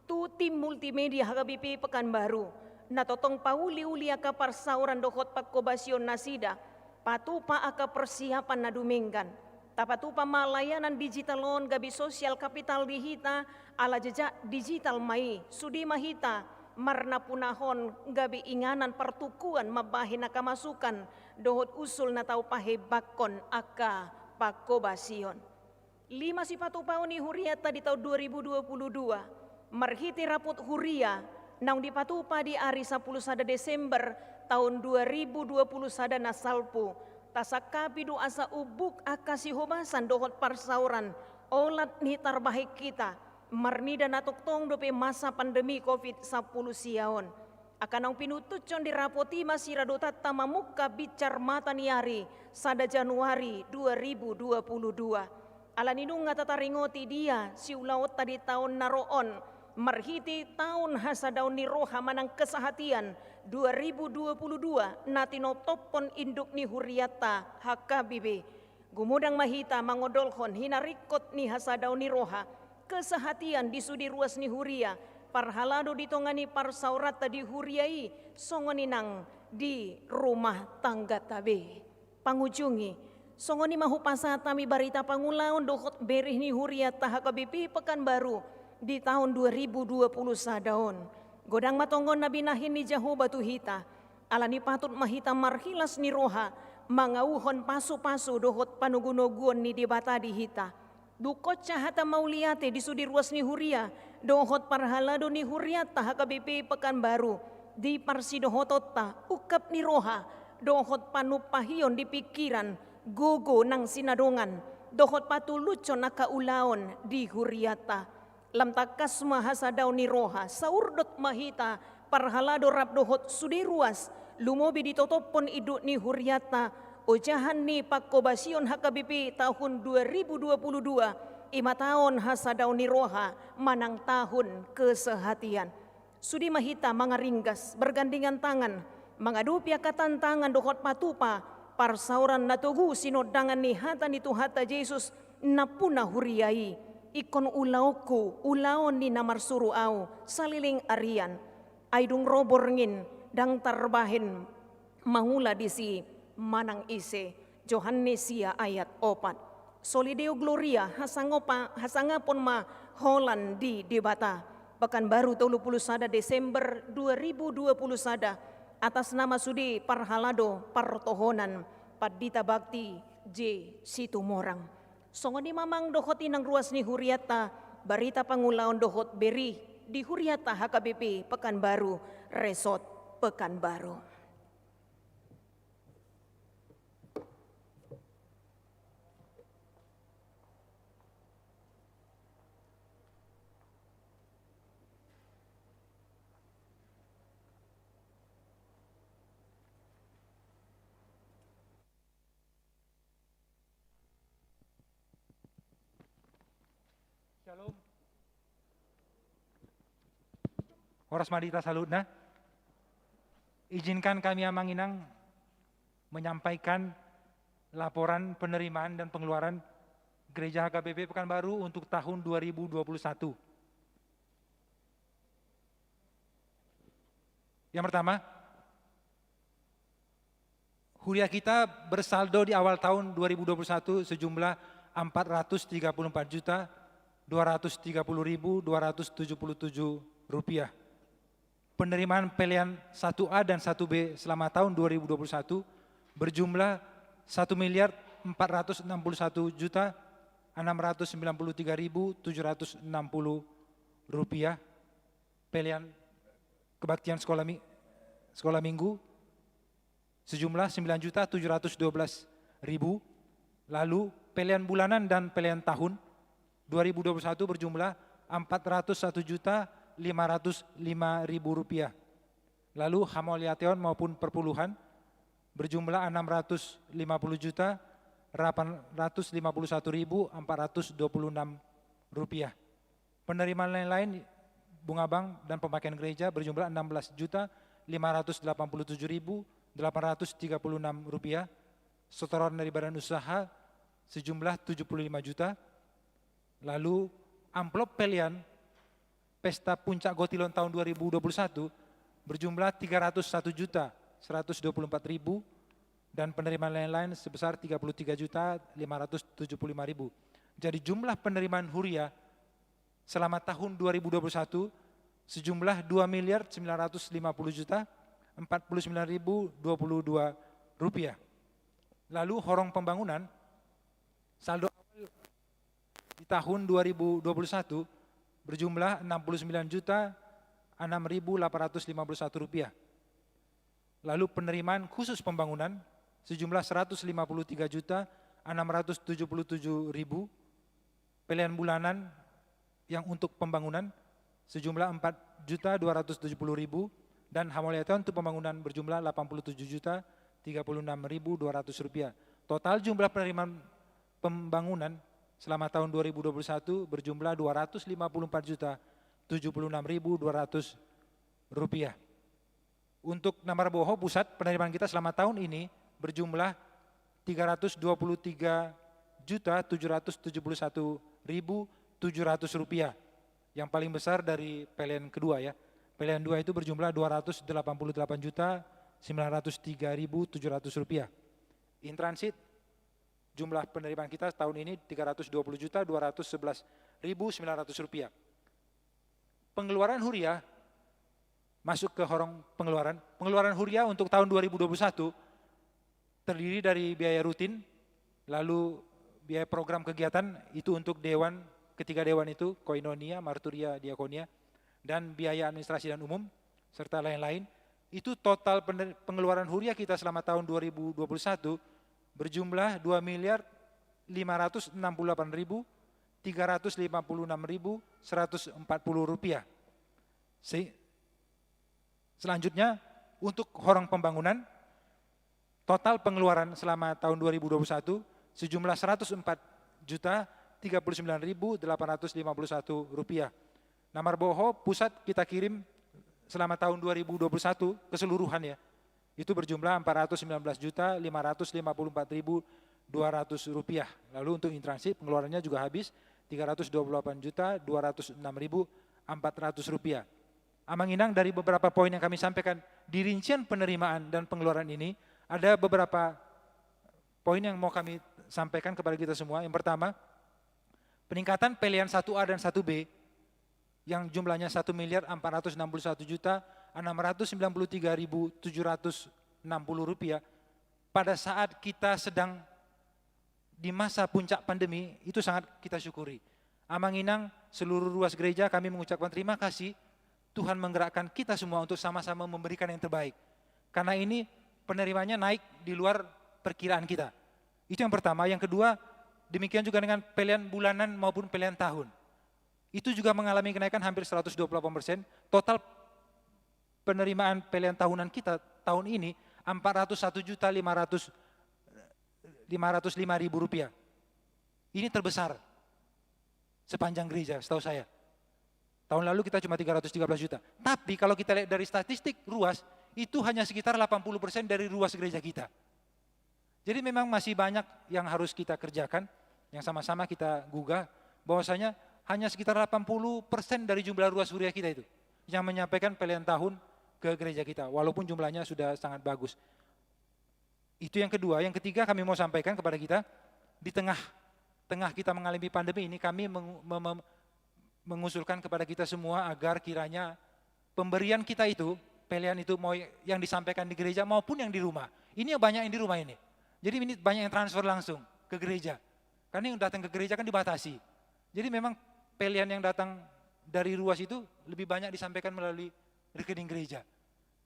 tu tim multimedia H K B P Pekanbaru, na tongtong pauli-uli angka parsaoran dohot panghobasion nasida, patupa angka persiapan na dumenggan. Tapatupa ma layanan digital on gabe social capital di hita, ala jejak digital ma i, sude ma hita marnampunahon gabe inganan partungkoan mambahen angka masukan dohot usul na tau pahembangkon angka panghobasion. Lima sipatupaon ni hurianta di taon dua ribu dua puluh dua, marhite rapot huria naung dipatupa di ari sapuluh sada Desember taon dua ribu dua puluh sada na salpu, tasangkapi do asa umbuk angka sihobasan dohot parsaoran olat ni tarbahen hita, marnida na tongtong dope masa pandemi covid sampulu sia on. Angka naung pinutushon di rapot i ma siradotanta mamungka binsar mata ni ari sada Januari dua ribu dua puluh dua. Ala ni nunga tataringoti dia siulaonta di taon na ro on, marhite taon hasadaon ni roha manang kesehatian dua ribu dua puluh dua na tinotophon induk ni hurianta H K B P. Gumodang ma hita mangondolhon hinaringkot ni hasadaon ni roha, kesehatian di sude ruas ni huria, parhalado di tonga ni parsaoranta di huria i, songon i nang di rumah tangganta be. Pangujungi, songon i ma hupasahat hami barita pangulaon dohot bereh ni hurianta H K B P Pekanbaru di taon dua ribu dua puluh sada on. Godang ma tongon na binahen ni Jahowa tu hita. Ala ni patut ma hita marhilas ni roha, mangauhon pasupasu dohot panogunoguon ni Debata di hita. Dungkon sa hata mauliate di sude ruas ni huria dohot parhalado ni hurianta H K B P Pekanbaru, di parsidohotonta, ungkap ni roha dohot panumpahion di pingkiran, gogo nang sinadongan, dohot patulushon angka ulaon di hurianta. Lam tangkas ma hasadaon ni roha, saurdot ma hita parhalado rap dohot sude ruas, lumobi ditotophon induk ni hurianta, ojahan ni panghobasion H K B P tahun dua ribu dua puluh dua, i ma taon hasadaon ni roha manang tahun kesehatian. Sude ma hita mangaringgas, bergandengan tangan, mangadopi angka tantangan dohot patupa parsaoran na togu sinondangan ni hata ni Tuhanta Jesus nampuna huria i. ingkon ulaonku ulaon ni na marsuru au saleleng arian. Ai dung ro borngin, ndang tarbahen mangula disi manang ise. Johannes sia ayat opat. Soli Deo Gloria, hasangopa-, hasangapon ma holan di Debata. Pekanbaru, tolu pulu sada Desember dua ribu dua pulu sada, atas nama sude parhalado partohonan Pandita Bakti J Situmorang. Songon i ma amang dohot inang ruas ni hurianta, barita pangulaon dohot bere di hurianta H K B P Pekanbaru, Resort Pekanbaru. Shalom. Horas ma di hita saluhutna. Izinkan kami amang inang menyampaikan laporan penerimaan dan pengeluaran Gereja H K B P Pekanbaru untuk tahun dua ribu dua puluh satu. Yang pertama, huria kita bersaldo di awal tahun dua ribu dua puluh satu sejumlah empat ratus tiga puluh empat juta dua ratus tiga puluh ribu dua ratus tujuh puluh tujuh rupiah. Penerimaan pelean satu A dan satu B selama tahun dua ribu dua puluh satu berjumlah satu miliar empat ratus enam puluh satu juta enam ratus sembilan puluh tiga ribu tujuh ratus enam puluh rupiah. Pelean kebaktian sekolah mi-, sekolah minggu sejumlah sembilan juta tujuh ratus dua belas ribu. Lalu pelean bulanan dan pelean tahun dua ribu dua puluh satu berjumlah empat ratus satu juta lima ratus lima ribu rupiah. Lalu hamauliateon maupun perpuluhan berjumlah enam ratus lima puluh juta delapan ratus lima puluh satu ribu empat ratus dua puluh enam rupiah. Penerimaan lain-lain, bunga bank dan pemakaian gereja berjumlah enam belas juta lima ratus delapan puluh tujuh ribu delapan ratus tiga puluh enam rupiah. Setoran dari badan usaha sejumlah tujuh puluh lima juta. Lalu amplop pelean pesta puncak Gotilon tahun dua ribu dua puluh satu berjumlah tiga ratus satu juta seratus dua puluh empat ribu, dan penerimaan lain-lain sebesar tiga puluh tiga juta lima ratus tujuh puluh lima ribu. Jadi jumlah penerimaan huria selama tahun dua ribu dua puluh satu sejumlah dua miliar sembilan ratus lima puluh juta empat puluh sembilan ribu dua puluh dua rupiah. Lalu horong pembangunan, saldo awal di tahun dua ribu dua puluh satu berjumlah enam puluh sembilan juta enam ribu delapan ratus lima puluh satu rupiah. Lalu penerimaan khusus pembangunan sejumlah seratus lima puluh tiga juta enam ratus tujuh puluh tujuh ribu. Pelean bulanan yang untuk pembangunan sejumlah empat juta dua ratus tujuh puluh ribu, dan hamauliateon untuk pembangunan berjumlah delapan puluh tujuh juta tiga puluh enam ribu dua ratus rupiah. Total jumlah penerimaan pembangunan selama tahun dua ribu dua puluh satu berjumlah dua ratus lima puluh empat juta tujuh puluh enam ribu dua ratus rupiah. Untuk na marboho, pusat, penerimaan kita selama tahun ini berjumlah tiga ratus dua puluh tiga juta tujuh ratus tujuh puluh satu ribu tujuh ratus rupiah. Yang paling besar dari pelean kedua, ya. Pelean dua itu berjumlah dua ratus delapan puluh delapan juta sembilan ratus tiga ribu tujuh ratus rupiah. In transit, jumlah penerimaan kita tahun ini tiga ratus dua puluh juta dua ratus sebelas ribu sembilan ratus rupiah. Pengeluaran huria, masuk ke horong pengeluaran. Pengeluaran huria untuk tahun dua ribu dua puluh satu terdiri dari biaya rutin, lalu biaya program kegiatan itu untuk dewan, ketiga dewan itu, koinonia, marturia, diakonia, dan biaya administrasi dan umum, serta lain-lain. Itu total pener-, pengeluaran huria kita selama tahun dua ribu dua puluh satu berjumlah dua miliar lima ratus enam puluh delapan ribu tiga ratus lima puluh enam ribu seratus empat puluh rupiah. Se-, selanjutnya, untuk horong pembangunan, total pengeluaran selama tahun dua ribu dua puluh satu sejumlah seratus empat juta tiga puluh sembilan ribu delapan ratus lima puluh satu rupiah. Na marboho, pusat kita kirim selama tahun dua ribu dua puluh satu keseluruhan, ya, itu berjumlah empat ratus sembilan belas juta lima ratus lima puluh empat ribu dua ratus rupiah. Lalu untuk in transit, pengeluarannya juga habis tiga ratus dua puluh delapan juta dua ratus enam ribu empat ratus rupiah. Amang Inang, dari beberapa poin yang kami sampaikan di rincian penerimaan dan pengeluaran ini, ada beberapa poin yang mau kami sampaikan kepada kita semua. Yang pertama, peningkatan pelean satu A dan satu B yang jumlahnya satu miliar empat ratus enam puluh satu juta enam ratus sembilan puluh tiga ribu tujuh ratus enam puluh rupiah pada saat kita sedang di masa puncak pandemi itu sangat kita syukuri. Amang Inang, seluruh ruas gereja, kami mengucapkan terima kasih. Tuhan menggerakkan kita semua untuk sama-sama memberikan yang terbaik. Karena ini penerimaannya naik di luar perkiraan kita. Itu yang pertama. Yang kedua, demikian juga dengan pelean bulanan maupun pelean tahun. Itu juga mengalami kenaikan hampir seratus dua puluh delapan persen. Total penerimaan pelean tahunan kita tahun ini empat ratus satu juta lima ratus, lima ratus lima ribu rupiah. Ini terbesar sepanjang gereja, setahu saya. Tahun lalu kita cuma tiga ratus tiga belas juta. Tapi kalau kita lihat dari statistik ruas, itu hanya sekitar delapan puluh persen dari ruas gereja kita. Jadi memang masih banyak yang harus kita kerjakan, yang sama-sama kita gugah, bahwasanya hanya sekitar delapan puluh persen dari jumlah ruas huria kita itu yang menyampaikan pelean tahun ke gereja kita, walaupun jumlahnya sudah sangat bagus. Itu yang kedua. Yang ketiga, kami mau sampaikan kepada kita, di tengah, tengah kita mengalami pandemi ini, kami mengu-, mem-, mem-, mengusulkan kepada kita semua agar kiranya pemberian kita itu, pelean itu, mau yang disampaikan di gereja maupun yang di rumah. Ini yang banyak yang di rumah ini. Jadi ini banyak yang transfer langsung ke gereja. Karena yang datang ke gereja kan dibatasi. Jadi memang pelean yang datang dari ruas itu lebih banyak disampaikan melalui rekening gereja.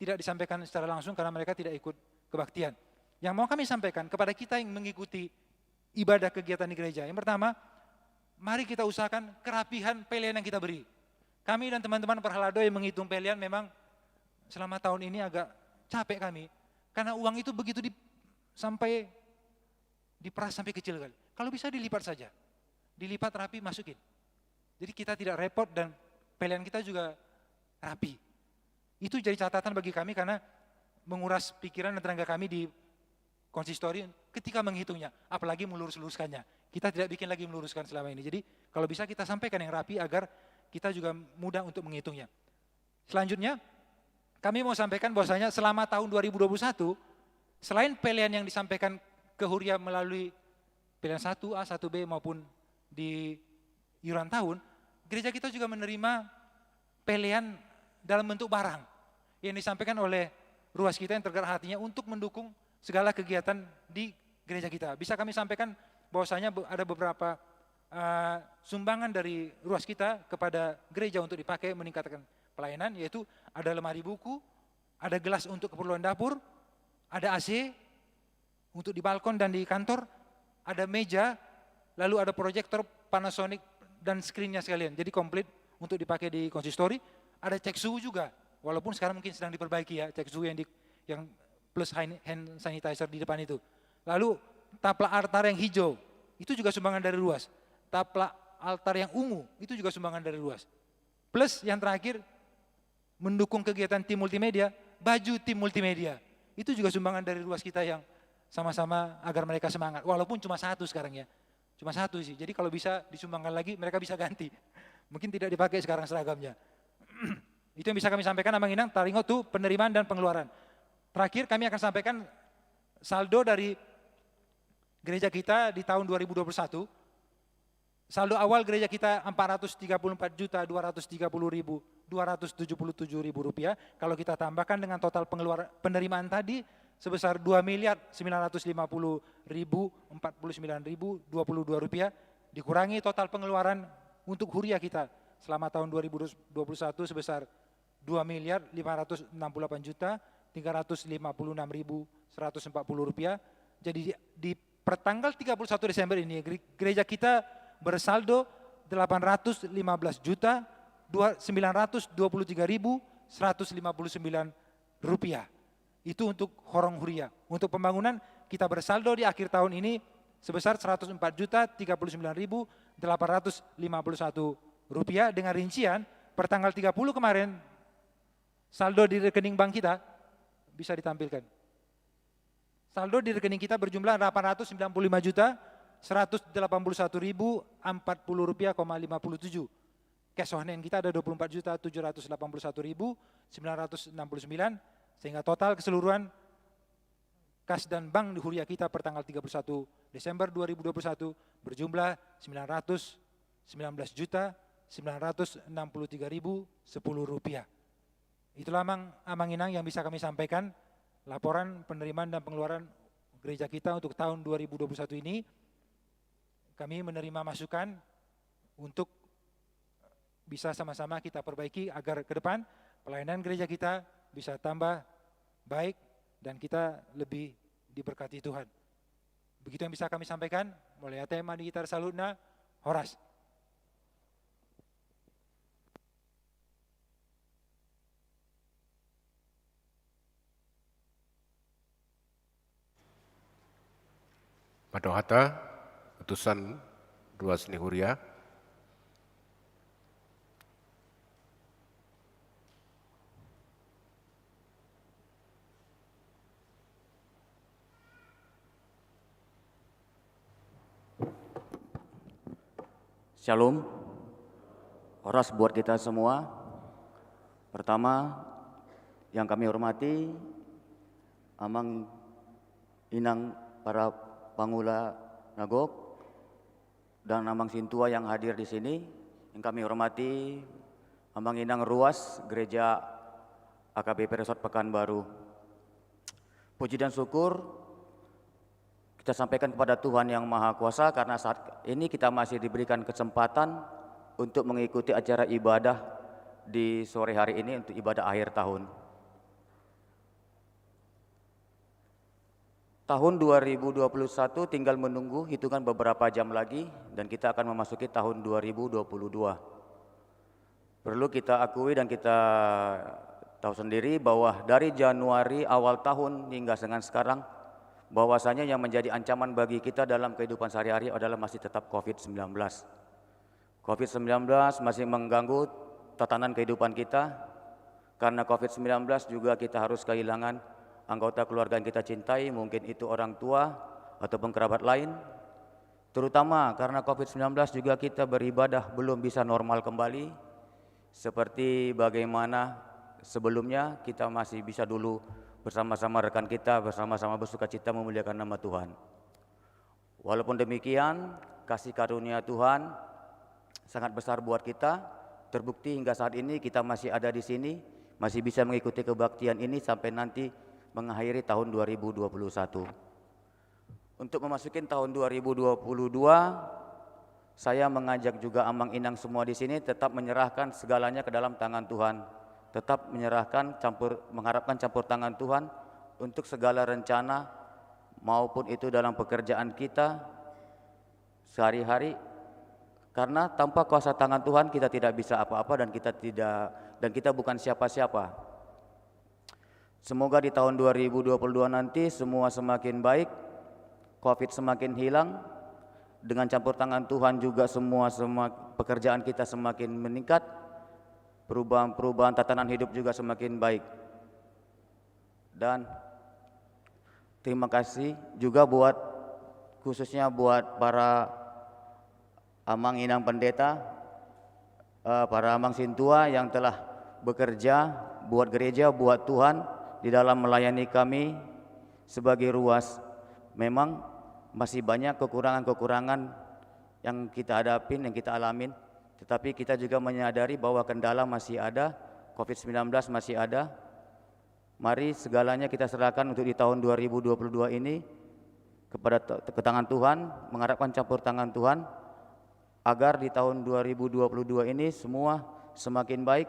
Tidak disampaikan secara langsung karena mereka tidak ikut kebaktian. Yang mau kami sampaikan kepada kita yang mengikuti ibadah kegiatan di gereja. Yang pertama, mari kita usahakan kerapihan pelean yang kita beri. Kami dan teman-teman perhalado yang menghitung pelean memang selama tahun ini agak capek kami. Karena uang itu begitu di, sampai diperas sampai kecil kali. Kalau bisa dilipat saja. Dilipat, rapi, masukin. Jadi kita tidak repot dan pelean kita juga rapi. Itu jadi catatan bagi kami karena menguras pikiran dan tenaga kami di konsistori ketika menghitungnya, apalagi melurus-luruskannya. Kita tidak bikin lagi meluruskan selama ini. Jadi kalau bisa kita sampaikan yang rapi agar kita juga mudah untuk menghitungnya. Selanjutnya, kami mau sampaikan bahwasanya selama tahun dua ribu dua puluh satu, selain pelean yang disampaikan ke huria melalui pelean satu A, satu B maupun di iuran tahun, gereja kita juga menerima pelean dalam bentuk barang yang disampaikan oleh ruas kita yang tergerak hatinya untuk mendukung segala kegiatan di gereja kita. Bisa kami sampaikan bahwasanya be-, ada beberapa, eh, sumbangan dari ruas kita kepada gereja untuk dipakai meningkatkan pelayanan, yaitu ada lemari buku, ada gelas untuk keperluan dapur, ada A C untuk di balkon dan di kantor, ada meja, lalu ada proyektor Panasonic dan screen-nya sekalian. Jadi komplit untuk dipakai di konsistori. Ada cek suhu juga, walaupun sekarang mungkin sedang diperbaiki ya, cek suhu yang di, yang plus hand, hand sanitizer di depan itu. Lalu taplak altar yang hijau, itu juga sumbangan dari ruas. Taplak altar yang ungu, itu juga sumbangan dari ruas. Plus yang terakhir, mendukung kegiatan tim multimedia, baju tim multimedia. Itu juga sumbangan dari ruas kita yang sama-sama agar mereka semangat. Walaupun cuma satu sekarang ya. Cuma satu sih. Jadi kalau bisa disumbangkan lagi, mereka bisa ganti. Mungkin tidak dipakai sekarang seragamnya. Itu yang bisa kami sampaikan, Amang Inang, taringot tu penerimaan dan pengeluaran. Terakhir, kami akan sampaikan saldo dari gereja kita di tahun dua ribu dua puluh satu. Saldo awal gereja kita empat ratus tiga puluh empat juta dua ratus tiga puluh ribu dua ratus tujuh puluh tujuh ribu rupiah. Kalau kita tambahkan dengan total pengeluaran, penerimaan tadi sebesar dua miliar sembilan ratus lima puluh ribu empat puluh sembilan ribu dua puluh dua rupiah, dikurangi total pengeluaran untuk huria kita selama tahun dua ribu dua puluh satu sebesar dua miliar lima ratus enam puluh delapan juta tiga ratus lima puluh enam ribu seratus empat puluh rupiah. Jadi di, di pertanggal tiga puluh satu Desember ini, gere-, gereja kita bersaldo delapan ratus lima belas juta sembilan ratus dua puluh tiga ribu seratus lima puluh sembilan rupiah. Itu untuk horong huria. Untuk pembangunan, kita bersaldo di akhir tahun ini sebesar seratus empat juta tiga puluh sembilan ribu delapan ratus lima puluh satu rupiah, dengan rincian pertanggal tiga puluh kemarin saldo di rekening bank kita bisa ditampilkan. Saldo di rekening kita berjumlah delapan ratus sembilan puluh lima juta seratus delapan puluh satu ribu empat puluh rupiah koma lima puluh tujuh. Cash on hand kita ada dua puluh empat juta tujuh ratus delapan puluh satu ribu sembilan ratus enam puluh sembilan, sehingga total keseluruhan kas dan bank di Huria kita per tanggal tiga puluh satu Desember dua ribu dua puluh satu berjumlah sembilan ratus sembilan belas juta sembilan ratus enam puluh tiga ribu sepuluh rupiah. Itulah, Amang, Amang Inang, yang bisa kami sampaikan laporan penerimaan dan pengeluaran gereja kita untuk tahun dua ribu dua puluh satu ini. Kami menerima masukan untuk bisa sama-sama kita perbaiki agar ke depan pelayanan gereja kita bisa tambah baik dan kita lebih diberkati Tuhan. Begitu yang bisa kami sampaikan. Mauliate ma di hita saluhutna. Horas. Mardongan hata, utusan ruas ni huria. Shalom. Horas buat kita semua. Pertama, yang kami hormati Amang Inang para pangula na gok dan Amang Sintua yang hadir di sini, yang kami hormati Amang Inang ruas Gereja A K B P Resort Pekanbaru. Puji dan syukur kita sampaikan kepada Tuhan Yang Maha Kuasa karena saat ini kita masih diberikan kesempatan untuk mengikuti acara ibadah di sore hari ini untuk ibadah akhir tahun. Tahun dua ribu dua puluh satu tinggal menunggu hitungan beberapa jam lagi dan kita akan memasuki tahun dua ribu dua puluh dua. Perlu kita akui dan kita tahu sendiri bahwa dari Januari awal tahun hingga dengan sekarang, bahwasanya yang menjadi ancaman bagi kita dalam kehidupan sehari-hari adalah masih tetap covid sembilan belas. Covid sembilan belas masih mengganggu tatanan kehidupan kita. Karena covid sembilan belas juga kita harus kehilangan anggota keluarga yang kita cintai, mungkin itu orang tua ataupun kerabat lain. Terutama karena covid sembilan belas juga kita beribadah belum bisa normal kembali seperti bagaimana sebelumnya. Kita masih bisa dulu bersama-sama rekan kita, bersama-sama bersukacita memuliakan nama Tuhan. Walaupun demikian, kasih karunia Tuhan sangat besar buat kita. Terbukti hingga saat ini kita masih ada di sini, masih bisa mengikuti kebaktian ini sampai nanti mengakhiri tahun dua ribu dua puluh satu. Untuk memasuki tahun dua ribu dua puluh dua, saya mengajak juga Amang Inang semua di sini tetap menyerahkan segalanya ke dalam tangan Tuhan. Tetap menyerahkan, campur, mengharapkan campur tangan Tuhan untuk segala rencana maupun itu dalam pekerjaan kita sehari-hari. Karena tanpa kuasa tangan Tuhan kita tidak bisa apa-apa dan kita tidak, dan kita bukan siapa-siapa. Semoga di tahun dua ribu dua puluh dua nanti semua semakin baik, covid semakin hilang, dengan campur tangan Tuhan juga semua, semua pekerjaan kita semakin meningkat, perubahan-perubahan tatanan hidup juga semakin baik. Dan terima kasih juga buat, khususnya buat para Amang Inang Pendeta, eh, para Amang Sintua yang telah bekerja buat gereja, buat Tuhan di dalam melayani kami sebagai ruas. Memang masih banyak kekurangan-kekurangan yang kita hadapin, yang kita alamin. Tetapi kita juga menyadari bahwa kendala masih ada, covid sembilan belas masih ada. Mari segalanya kita serahkan untuk di tahun dua ribu dua puluh dua ini kepada t-, ke tangan Tuhan, mengharapkan campur tangan Tuhan, agar di tahun dua ribu dua puluh dua ini semua semakin baik,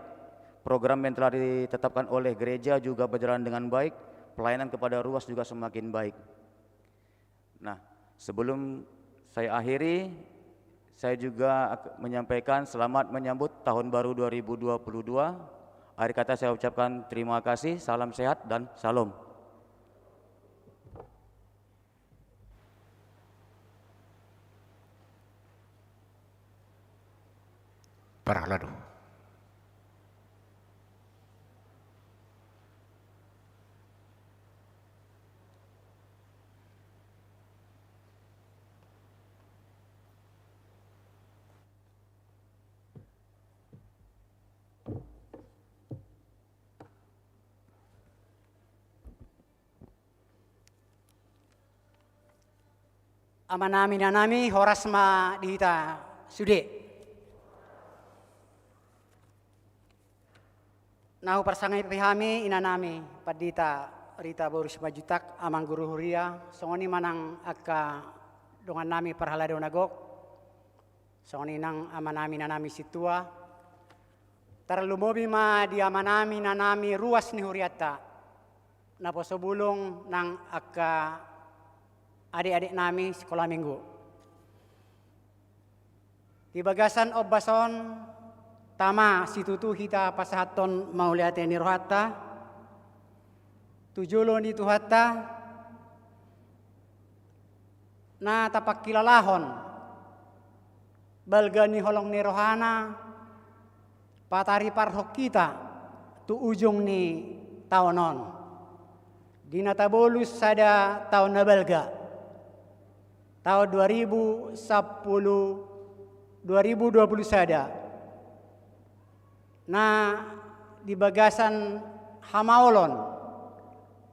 program yang telah ditetapkan oleh gereja juga berjalan dengan baik, pelayanan kepada ruas juga semakin baik. Nah, sebelum saya akhiri, saya juga ak-, menyampaikan selamat menyambut tahun baru dua ribu dua puluh dua. Akhir kata saya ucapkan terima kasih, salam sehat, dan shalom. Parhalado. Amanami, inanami, horas ma di hita sude. Na huparsangapi hami, inanami Pandita Rita boru Simanjuntak, amang guru huria, songon i ma nang angka dongannami parhalado na gok, songon i nang amanami, inanami sintua, tarlumobi ma di amanami, inanami ruas ni hurianta, naposo bulung nang angka adek-adeknami sikola minggu. Di bagasan ombas on, tama situtu hita pasahathon mauliate ni rohanta tu jolo ni Tuhanta, na tapangkilalahon balga ni holong ni rohana, patariparhon hita tu ujung ni taon on, di na tabolus sada taon na balga, taon dua ribu sampulu, dua ribu dua pulu sada, na di bagasan hamaolon,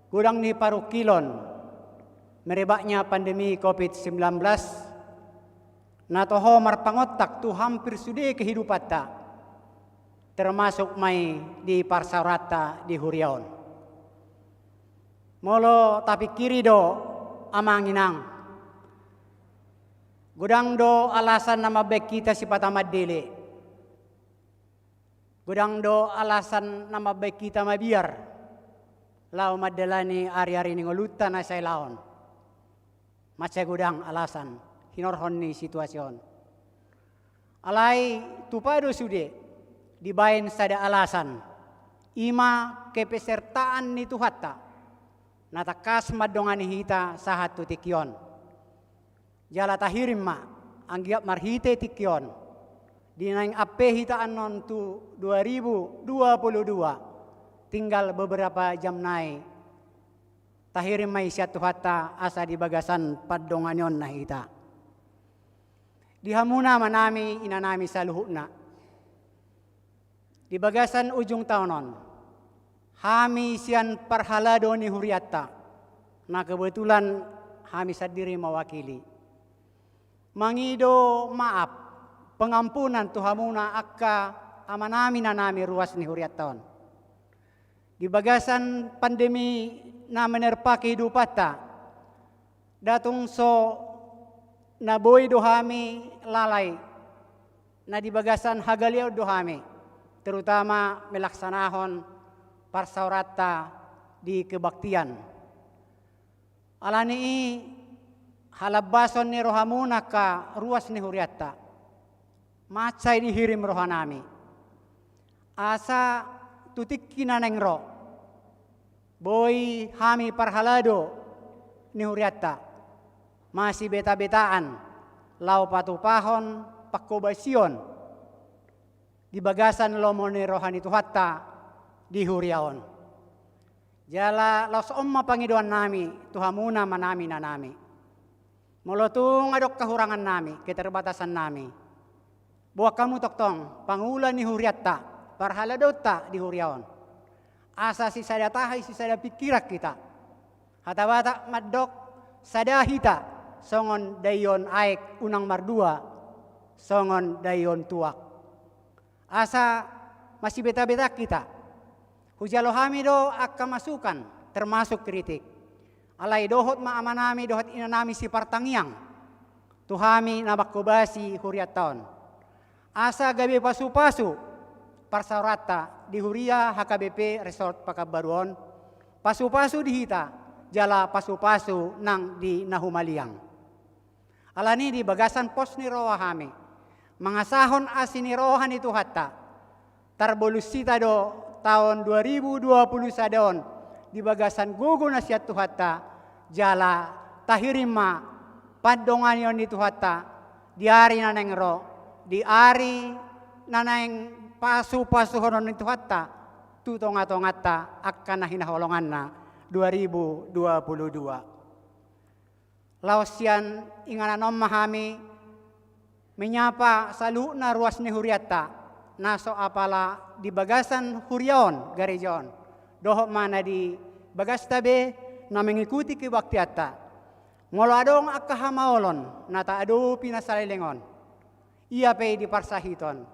godang ni parungkilon, merebaknya pandemi covid sembilan belas, na toho marpangontak tu hampir sude kehidupanta, termasuk ma i di parsaoranta di huria on. Molo tapingkiri do, amang inang, godang do alasan na mambahen hita sipata mandele. Godang do alasan na mambahen hita mabiar laho mandalani ari-ari ni ngolunta na sailaon. Mansai godang alasan hinorhon ni situasi on. Alai tupa do sude dibahen sada alasan, i ma kepesertaan ni Tuhanta, na tangkas mandongani hita sahat tu tingki on. Jala tahirim ma, anggiat marhite tingki on, di naeng ampe hita annon tu dua ribu dua puluh dua, tinggal beberapa jam nai, tahirim ma i sian Tuhanta asa di bagasan pandonganionna hita. Di hamuna amanami, inanami saluhutna, di bagasan ujung taon on, hami sian parhalado ni hurianta, na kebetulan hami sandiri mewakili, mangido maaf, pengampunan tu hamuna angka amanami, inanami ruas ni hurianta on. Di bagasan pandemi na menerpa kehidupanta, datung so na boi do hami lalai, na di bagasan hagaleon do hami, terutama melaksanahon parsaoranta di kebaktian. Alani i, halambason ni rohamuna angka ruas ni hurianta, mansai dihirim rohanami, asa tu tingki na naeng ro, boi hami parhalado ni hurianta masibeta-betaan laho patupahon pangkobasion di bagasan lomo ni roha ni Tuhanta di huria on. Jala laos on ma pangidoannami tu hamuna amanami, inanami. Molo tung adong kehurangannami, keterbatasannami, boan hamu tongtong pangula ni hurianta, parhaladonta di huria on, asa sisada tahi, sisada pingkiran hita. Hata Batak mandok, sada hita songon daion aek, unang mardua songon daion tuak. Asa masibeta-betaan hita. Hujalo hami do angka masukan, termasuk kritik. Alai dohot ma amanami dohot inanami sipartangiang tu hami na manghobasi hurianta on, asa gabe pasu-pasu parsaoranta di huria H K B P Resort Pekanbaru on, pasu-pasu di hita jala pasu-pasu nang di na humaliang. Alani i, di bagasan pos ni roha hami mangasahon asi ni roha ni Tuhanta, tarbolus hita do taon dua ribu dua puluh sada on di bagasan gogo na sian Tuhanta, jala tahirim ma pandonganion ni Tuhanta di ari na naeng ro, di ari na naeng pasu-pasuhonon ni Tuhanta tu tonga-tonganta angka na hinaholonganna dua ribu dua puluh dua. Laos sian inganan on ma hami menyapa saluhutna ruas ni hurianta, na so apala di bagasan huria on, gareja on, dohot ma na di bagasta be na mengikuti kebaktianta. Molo adong angka hamaolon na taadopi na saleleng on, ia pe i di parsahiton,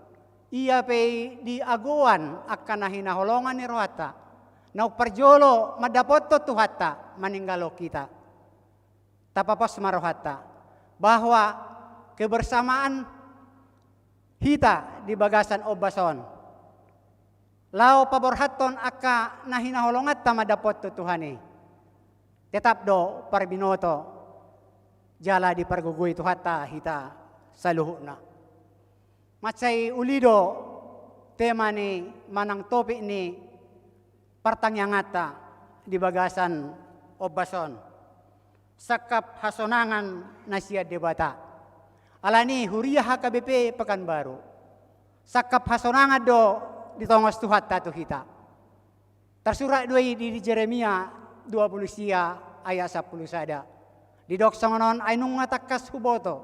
ia pe i di agoan angka na hinaholongan ni rohanta, na umparjolo mandapothon Tuhanta maninggalhon hita. Tapapos ma rohanta bahwa kebersamaan hita di bagasan ombas on laho paborhathon angka na hinaholonganta mandapothon Tuhan i, tetap do parbinoto jala dipargogoi Tuhanta hita saluhutna. Mansai uli do tema ni manang topik ni partangianganta di bagasan ombas on. Sangkap hasonangan na sian Debata. Alani i huria H K B P Pekanbaru, sangkap hasonangan do ditongos Tuhanta tu hita. Tarsurat do i di, di Jeremia dua pulu sia ayat sampulu sada. Didok songon on: Ai nunga tangkas huboto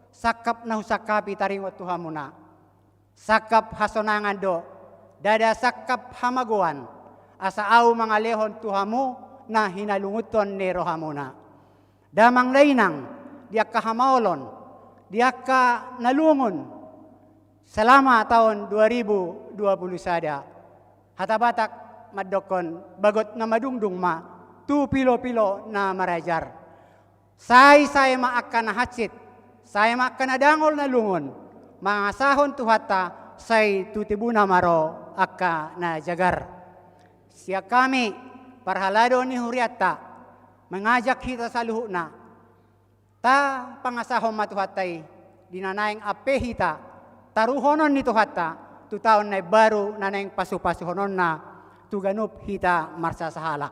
sangkap na husangkapi taringot tu hamuna. Sangkap hasonangan do, ndada sangkap hamagoan, asa ahu mangalehon tu hamu na hinalungunhon ni rohamuna. Damang dainang, di angka hamaolon, di angka na lungun, selama taon dua ribu dua pulu sada, hata Batak mandokhon: Bagot na madungdung ma tu pilopilo na marajar. Sai sae ma angka na hansit, sae ma angka na dangol na lungun, mangasahon Tuhanta, sai tu tibuna ma ro angka na jagar. Sian hami parhalado ni hurianta mangajak hita saluhutna, tapangasahon ma Tuhanta i di na naeng ampe hita taruhonon ni Tuhanta tu taon na imbaru na naeng pasupasuhononna tu ganup hita marsasahalak.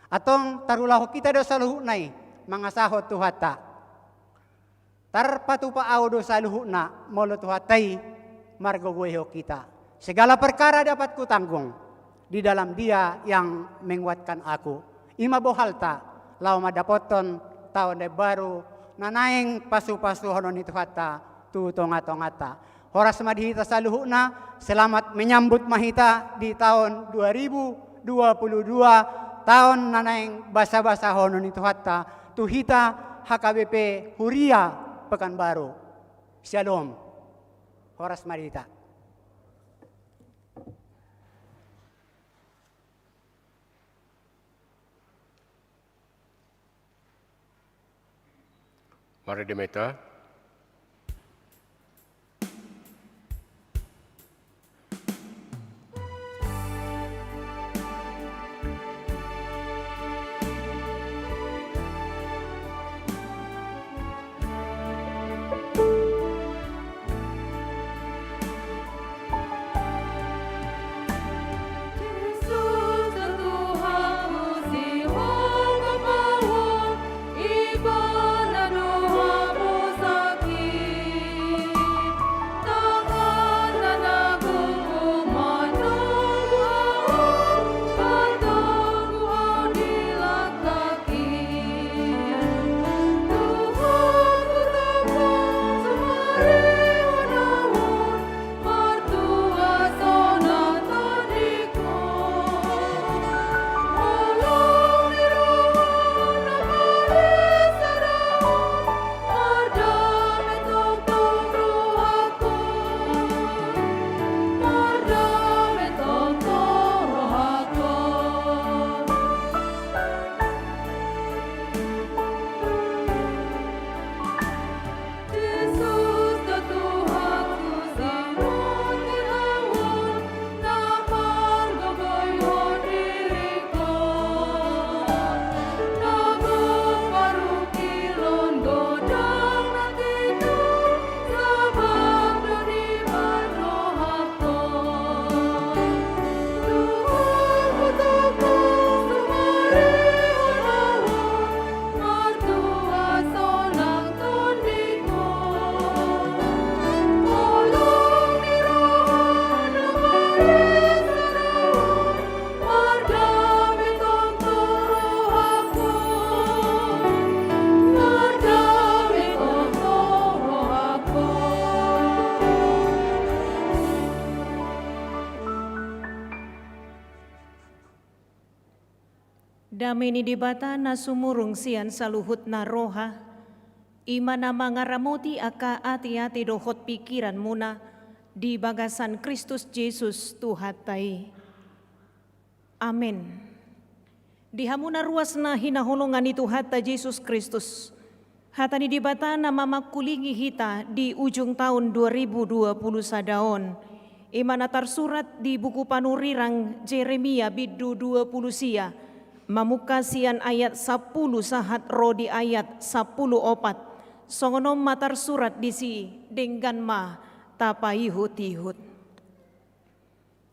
Antong tarulahon hita do saluhutna i mangasahon Tuhanta. Tarpatupa ahu do saluhutna molo Tuhanta i margogoihon hita. Segala perkara dapat kutanggung di dalam Dia yang menguatkan aku. I ma bohalta laho mandapothon taon na imbaru na naeng pasupasuhonon ni Tuhanta tu tongatonganta. Horas ma di hita saluhutna, selamat menyambut ma hita di taon dua ribu dua puluh dua, taon na naeng basabasahonon ni Tuhanta tu hita H K B P Huria Pekanbaru. Syalom. Horas ma di hita. Mari di meta. Dame ni Debata na sumurung sian saluhutna roha, i ma na mangaramoti angka ateate dohot pingkiranmuna di bagasan Kristus Jesus Tuhanta i. Amen. Di hamu na ruas na hinaholongan ni Tuhanta Jesus Kristus, hata ni Debata na mamangkulingi hita di ujung taon dua ribu dua puluh sada on, i ma na tarsurat di buku panurirang Jeremia bindu dua puluh sia, mamungka sian ayat sampulu sahat ro di ayat sampulu opat. Songon on ma tarsurat disi, denggan ma tapaihutihut.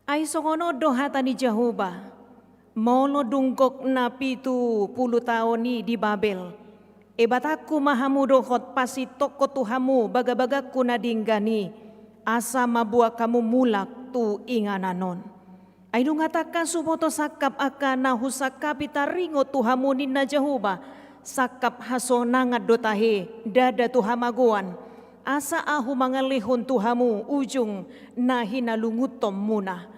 Ai songon on do hata ni Jahowa: Molo dung gok na pitu pulu taon i di Babel, ebatangku ma hamu dohot pasintongkon tu hamu bagabagangku na denggan i, asa mamboan hamu mulak tu inganan on. Ai nunga tangkas huboto sangkap angka na husangkapi taringot tu hamu, ninna Jahowa, sangkap hasonangan do tahe, ndada tu hamagoan, asa ahu mangalehon tu hamu ujung na hinalungunhonmuna.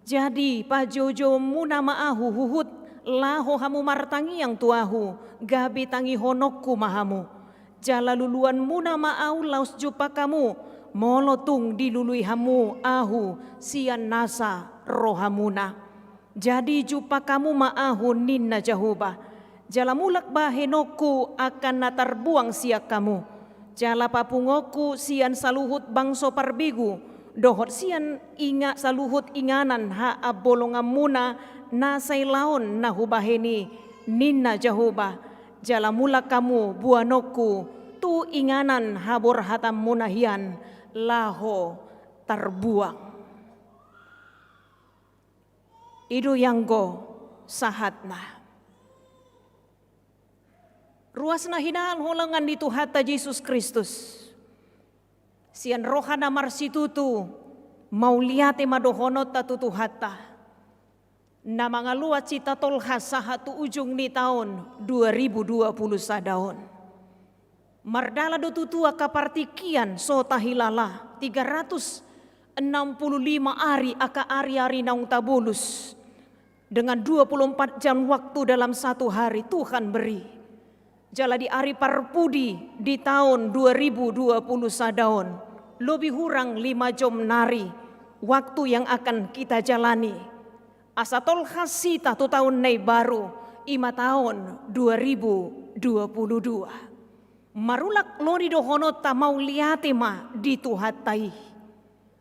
Jadi pajojomuna ma ahu huhut, laho hamu martangiang tu ahu, gabe tangihononku ma hamu. Jala luluanmuna ma ahu laos jumpang hamu, molo tung dilului hamu ahu sian nasa rohamuna. Jadi jumpang hamu ma ahu, ninna Jahowa. Jala mulak bahenonku angka na tarbuang sian hamu. Jala papunguonku sian saluhut bangso parbegu, dohot sian inga saluhut inganan haambolonganmuna na sai laon na hubahen i, ninna Jahowa. Jala mulak hamu boanonku tu inganan haborhatanmuna hian laho tarbuang. I do i anggo sahatna. Ruas na hinaholongan ni Tuhanta Jesus Kristus, sian roha na marsitutu, mauliate ma dohononta tu Tuhanta, na mangaluat hita tolhas sahat tu ujung ni taon dua ribu dua puluh sada on. Mardalan do tutu angka partingkian so tahilala, tiga ratus enam puluh lima ari angka ariari naung tabolus, dengan dua puluh empat jam waktu dalam satu hari Tuhan beri. Jala di ari parpudi di taon dua ribu dua puluh sada on, lobi hurang lima jom nari waktu yang akan kita jalani. Asa tolhas hita tu taon na imbaru, i ma taon dua ribu dua puluh dua. Marulak lodi dohononta mauliate ma di Tuhanta i.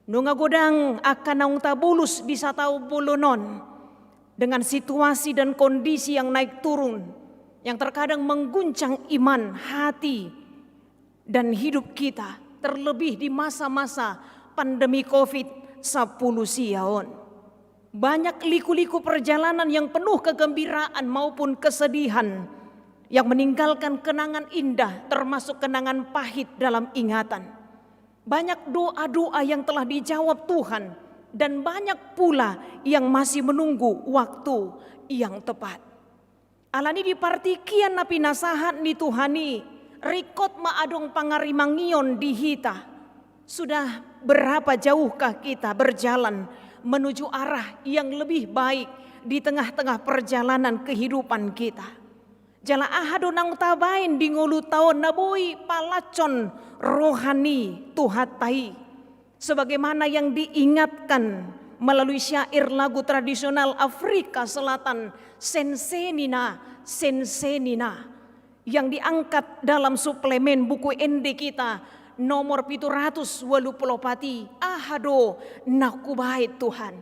Nunga godang angka naung tabolus di sataon bolon on, dengan situasi dan kondisi yang naik turun, yang terkadang mengguncang iman, hati, dan hidup kita, terlebih di masa-masa pandemi covid sampulu sia on. Banyak liku-liku perjalanan yang penuh kegembiraan maupun kesedihan yang meninggalkan kenangan indah, termasuk kenangan pahit dalam ingatan. Banyak doa-doa yang telah dijawab Tuhan, dan banyak pula yang masih menunggu waktu yang tepat. Alani di partingkian na pinasahat ni Tuhan i, ringkot ma adong pangarimangion di hita. Sudah berapa jauhkah kita berjalan menuju arah yang lebih baik di tengah-tengah perjalanan kehidupan kita? Jala aha do naung tabaen di ngolunta on na boi palanshon roha ni Tuhanta i? Sebagaimana yang diingatkan melalui syair lagu tradisional Afrika Selatan, Sensenina, Sensenina, yang diangkat dalam suplemen buku ende kita nomor pitu ratus walu pulu opat i, aha do na hubaen Tuhan?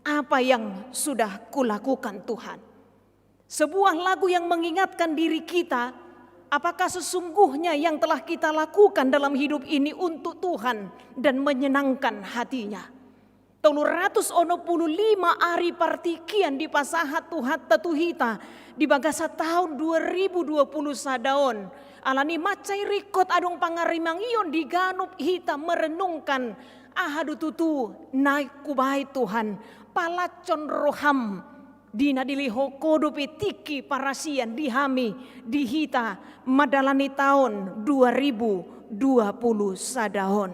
Apa yang sudah kulakukan Tuhan? Sebuah lagu yang mengingatkan diri kita, apakah sesungguhnya yang telah kita lakukan dalam hidup ini untuk Tuhan dan menyenangkan hati-Nya? Tolu ratus onom pulu lima ari partingkian dipasahat Tuhanta tu hita di bagasan taon dua ribu dua puluh sada on. Alani mansai ringkot adong pangarimangion di ganup hita merenungkan, aha do tutu naeng hubaen Tuhan, palanshon roham. Di na dilehon Ho dope tingki parasian di hami, di hita, mandalani taon dua ribu dua puluh sada on.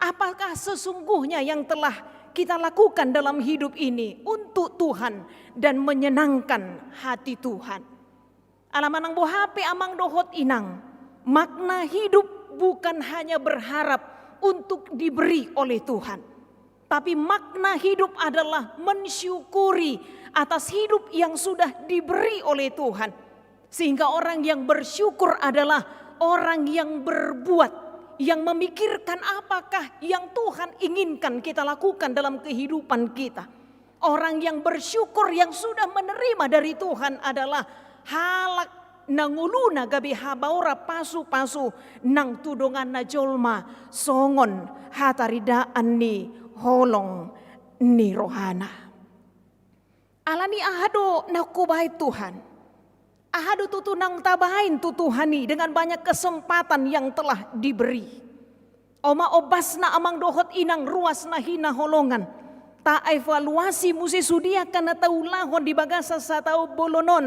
Apakah sesungguhnya yang telah kita lakukan dalam hidup ini untuk Tuhan dan menyenangkan hati Tuhan. Ala manang boha pe amang dohot inang, makna hidup bukan hanya berharap untuk diberi oleh Tuhan. Tapi makna hidup adalah mensyukuri atas hidup yang sudah diberi oleh Tuhan. Sehingga orang yang bersyukur adalah orang yang berbuat, yang memikirkan apakah yang Tuhan inginkan kita lakukan dalam kehidupan kita. Orang yang bersyukur yang sudah menerima dari Tuhan adalah halak na ngoluna gabe habaora pasupasu nang tu donganna jolma songon hataridaan ni holong ni rohana. Alani aha do na hubaen Tuhan? Aha do tutu naung tabaen tu Tuhan i dengan banyak kesempatan yang telah diberi? Oma ombasna amang dohot inang ruas na hinaholongan. Taevaluasi muse sude angka na taulahon di bagasan sataon bolon on.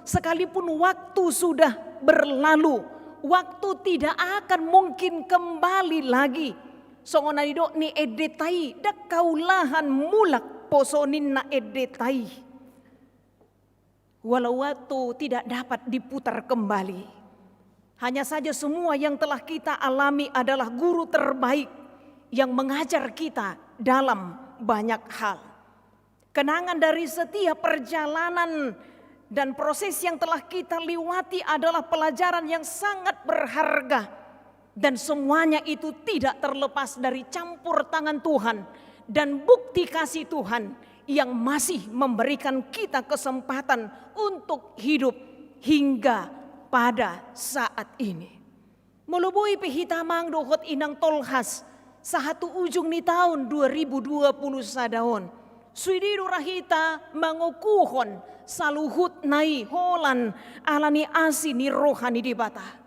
Sekalipun waktu sudah berlalu, waktu tidak akan mungkin kembali lagi. Songon na nidok ni endenta i, ndang haulahan mulak poso ninna endenta i. Walau waktu tidak dapat diputar kembali. Hanya saja semua yang telah kita alami adalah guru terbaik yang mengajar kita dalam banyak hal. Kenangan dari setiap perjalanan dan proses yang telah kita lewati adalah pelajaran yang sangat berharga. Dan semuanya itu tidak terlepas dari campur tangan Tuhan dan bukti kasih Tuhan yang masih memberikan kita kesempatan untuk hidup hingga pada saat ini. Molo boi pe hita amang dohot inang tolhas sahat tu ujung ni taon dua ribu dua puluh sada on, sude do ra hita mangokuhon saluhutna i holan alani asi ni roha ni Debata.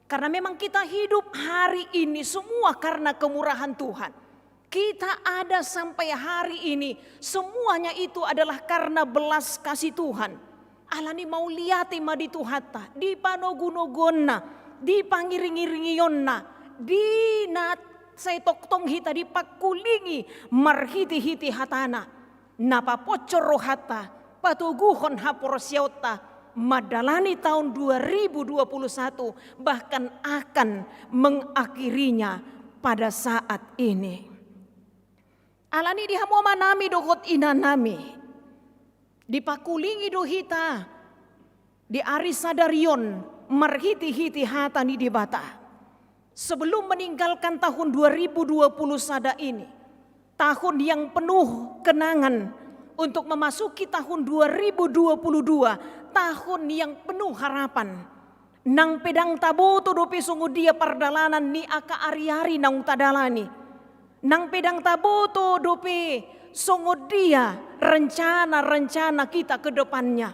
Karena memang kita hidup hari ini semua karena kemurahan Tuhan. Kita ada sampai hari ini, semuanya itu adalah karena belas kasih Tuhan. Alani mauliate ma di Tuhanta, di panogunoguonna, di pangiringiringionna, di na sai tongtong hita dipangkulingi marhitehite hatana. Na paponcor rohanta, patoguhon haporseaonta, mandalani taon dua ribu dua puluh satu, bahkan akan mengakhirinya pada saat ini. Alani di hamu amanami dohot inanami, dipangkulingi do hita di ari sadari on marhitehite hata ni Debata. Sebelum meninggalkan tahun dua ribu dua puluh sada ini, tahun yang penuh kenangan, untuk memasuki tahun dua ribu dua puluh dua, tahun yang penuh harapan. Nang pe ndang taboto dope songon dia pardalanan ni angka ariari naung tadalani. Nang pe ndang taboto dope songon dia rencana-rencana kita ke depannya.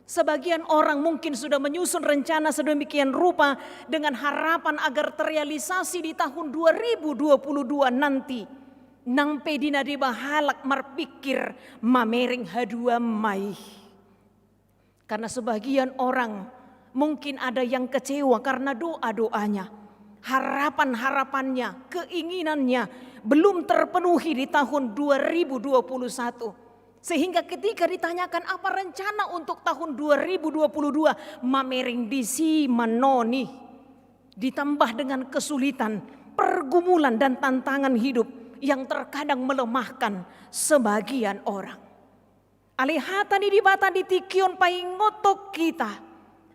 Sebagian orang mungkin sudah menyusun rencana sedemikian rupa dengan harapan agar terrealisasi di tahun dua ribu dua puluh dua nanti. Nang pe di na deba halak marpikir mamereng haduan ma i. Karena sebagian orang mungkin ada yang kecewa karena doa-doanya, harapan-harapannya, keinginannya belum terpenuhi di tahun dua ribu dua puluh satu. Sehingga ketika ditanyakan apa rencana untuk tahun dua ribu dua puluh dua, mamereng disi ma noni. Ditambah dengan kesulitan, pergumulan dan tantangan hidup yang terkadang melemahkan sebagian orang. Alai hata ni Debata di tingki on paingothon hita,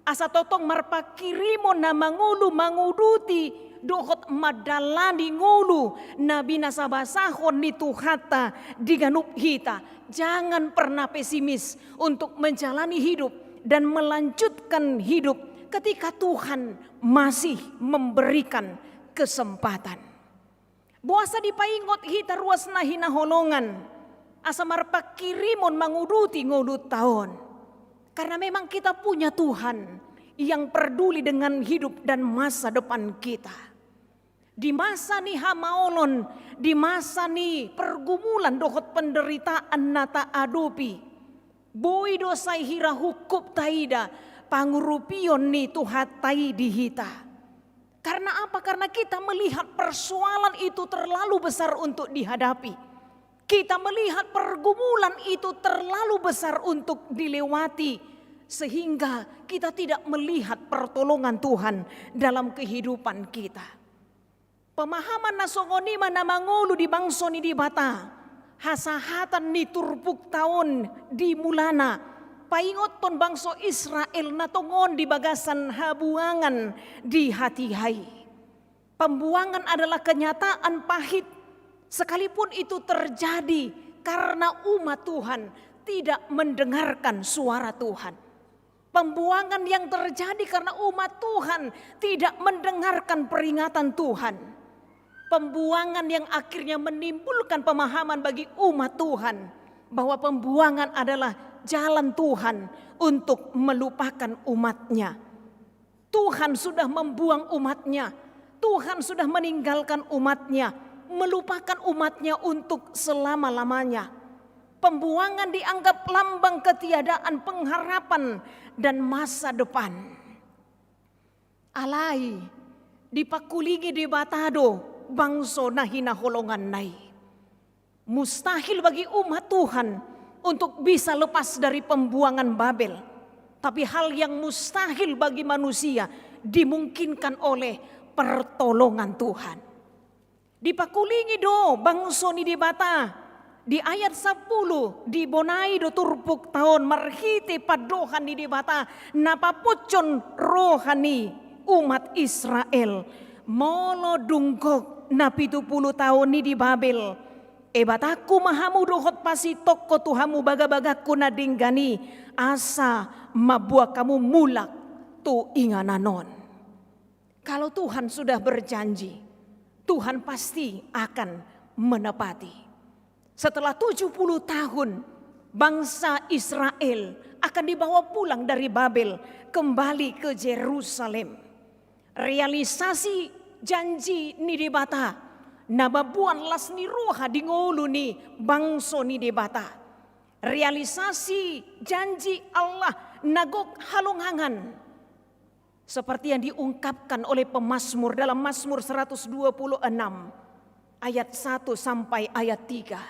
asa tongtong marpanghirimon na mangolu manguduti dohot mandalani ngolu na binasabasahon ni Tuhanta di ganup hita. Jangan pernah pesimis untuk menjalani hidup dan melanjutkan hidup ketika Tuhan masih memberikan kesempatan. Boasa dipaingot hita ruas na hinaholongan, asa marpanghirimon manguduti ngolunta on? Karena memang kita punya Tuhan yang peduli dengan hidup dan masa depan kita. Di masa ni hamaolon, di masa ni pergumulan dohot penderitaan na taadopi, boi do sai hira ungkup taida pangurupion ni Tuhanta i di hita. Karena apa? Karena kita melihat persoalan itu terlalu besar untuk dihadapi. Kita melihat pergumulan itu terlalu besar untuk dilewati, sehingga kita tidak melihat pertolongan Tuhan dalam kehidupan kita. Pemahaman na songon i ma na mangolu di bangso ni Debata, hasahatan ni turpukta on di mulana, paingothon bangso Israel na tongon di bagasan habuangan di hatiha i. Pembuangan adalah kenyataan pahit, sekalipun itu terjadi karena umat Tuhan tidak mendengarkan suara Tuhan. Pembuangan yang terjadi karena umat Tuhan tidak mendengarkan peringatan Tuhan. Pembuangan yang akhirnya menimbulkan pemahaman bagi umat Tuhan bahwa pembuangan adalah jalan Tuhan untuk melupakan umat-Nya. Tuhan sudah membuang umat-Nya. Tuhan sudah meninggalkan umat-Nya, melupakan umat-Nya untuk selama-lamanya. Pembuangan dianggap lambang ketiadaan pengharapan dan masa depan. Alai, dipangkulingi Debata do bangso na hinaholonganna i. Mustahil bagi umat Tuhan untuk bisa lepas dari pembuangan Babel. Tapi hal yang mustahil bagi manusia dimungkinkan oleh pertolongan Tuhan. Dipangkulingi do bangso ni Debata. Di ayat sampulu, dibonai do turpukta on marhite pandohan ni Debata na papunjon roha ni umat Israel. Molo dung gok na pitu pulu taon i di Babel, ebatangku ma hamu dohot pasitongko tu hamu bagabagangku na denggan i, asa mambuat hamu mulak tu inganan on. Kalau Tuhan sudah berjanji, Tuhan pasti akan menepati. Setelah tujuh puluh tahun, bangsa Israel akan dibawa pulang dari Babel kembali ke Jerusalem. Realisasi janji ni Debata na mamboan las ni roha di ngolu ni bangso ni Debata. Realisasi janji Allah na gok halongangan. Seperti yang diungkapkan oleh pemazmur dalam Mazmur seratus dua puluh enam ayat satu sampai ayat tiga.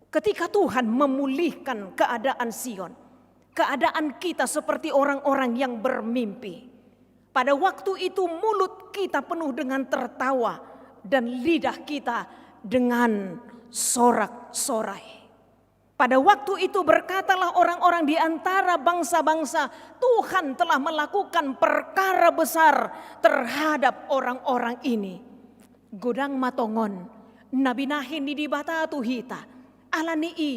Ketika Tuhan memulihkan keadaan Sion, keadaan kita seperti orang-orang yang bermimpi. Pada waktu itu mulut kita penuh dengan tertawa dan lidah kita dengan sorak-sorai. Pada waktu itu berkatalah orang-orang di antara bangsa-bangsa, "Tuhan telah melakukan perkara besar terhadap orang-orang ini." Godang ma tongon na binahen ni Debata tu hita, alani i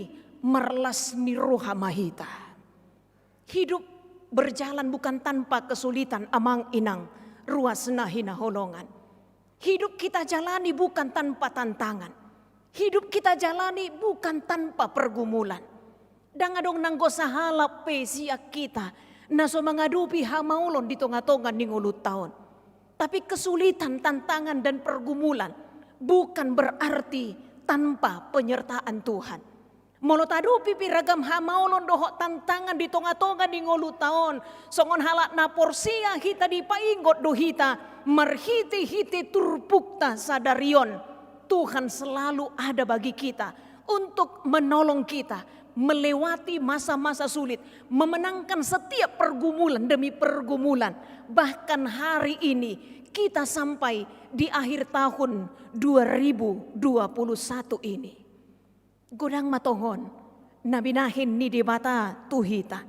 marlas ni roha ma hita. Hidup berjalan bukan tanpa kesulitan, amang inang ruas na hinaholongan. Hidup kita jalani bukan tanpa tantangan. Hidup kita jalani bukan tanpa pergumulan. Ndang adong nanggo sahalak pe sian hita na so mangadopi hamaolon di tonga-tonga ni ngolunta on. Tapi kesulitan, tantangan, dan pergumulan bukan berarti tanpa penyertaan Tuhan. Molo taadopi pe ragam hamaolon dohot tantangan di tonga-tonga ni ngolunta on, songon halak na porsea hita dipaingot do hita marhite-hite turpukta sadari on. Tuhan selalu ada bagi kita untuk menolong kita melewati masa-masa sulit, memenangkan setiap pergumulan demi pergumulan. Bahkan hari ini kita sampai di akhir tahun dua ribu dua puluh satu ini. Godang ma tongon na binahen ni Debata tu hita.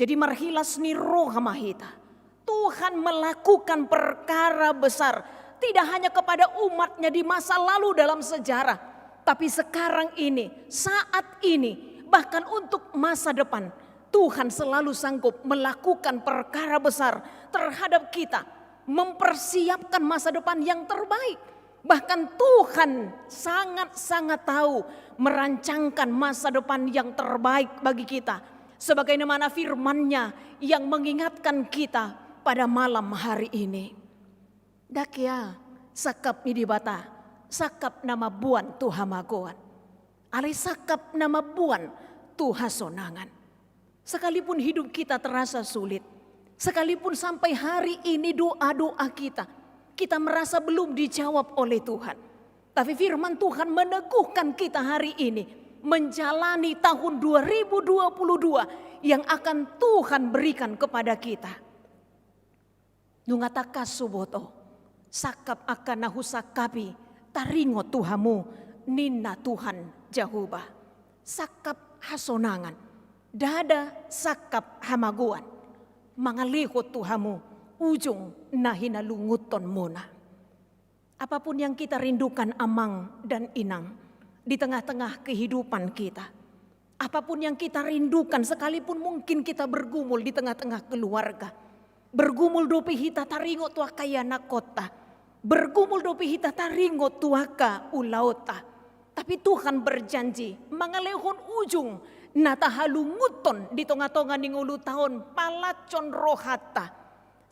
Jadi marhilas ni roha ma hita. Tuhan melakukan perkara besar, tidak hanya kepada umat-Nya di masa lalu dalam sejarah, tapi sekarang ini, saat ini, bahkan untuk masa depan. Tuhan selalu sanggup melakukan perkara besar terhadap kita, mempersiapkan masa depan yang terbaik. Bahkan Tuhan sangat-sangat tahu merancangkan masa depan yang terbaik bagi kita. Sebagaimana firman-Nya yang mengingatkan kita pada malam hari ini. Dang hea sangkap ni Debata, sangkap na mamboan tu hamagoan. Alai sangkap na mamboan tu hasonangan. Sekalipun hidup kita terasa sulit, sekalipun sampai hari ini doa-doa kita, kita merasa belum dijawab oleh Tuhan. Tapi firman Tuhan meneguhkan kita hari ini menjalani tahun dua ribu dua puluh dua yang akan Tuhan berikan kepada kita. Nunga tangkas huboto, sangkap angka na husangkapi taringot tu hamu, ninna Tuhan Jahowa. Sangkap hasonangan, ndada sangkap hamagoan, mangalehon tu hamu ujung na hinalungunhonmuna. Apapun yang kita rindukan, amang dan inang, di tengah-tengah kehidupan kita, apapun yang kita rindukan, sekalipun mungkin kita bergumul di tengah-tengah keluarga, bergumul dope hita taringot tu angka ianakhonta, bergumul dope hita taringot tu angka ulaonta, tapi Tuhan berjanji mangalehon ujung na tahalungunhon di tonga-tonga ni ngolu taon, palanjongkon rohanta.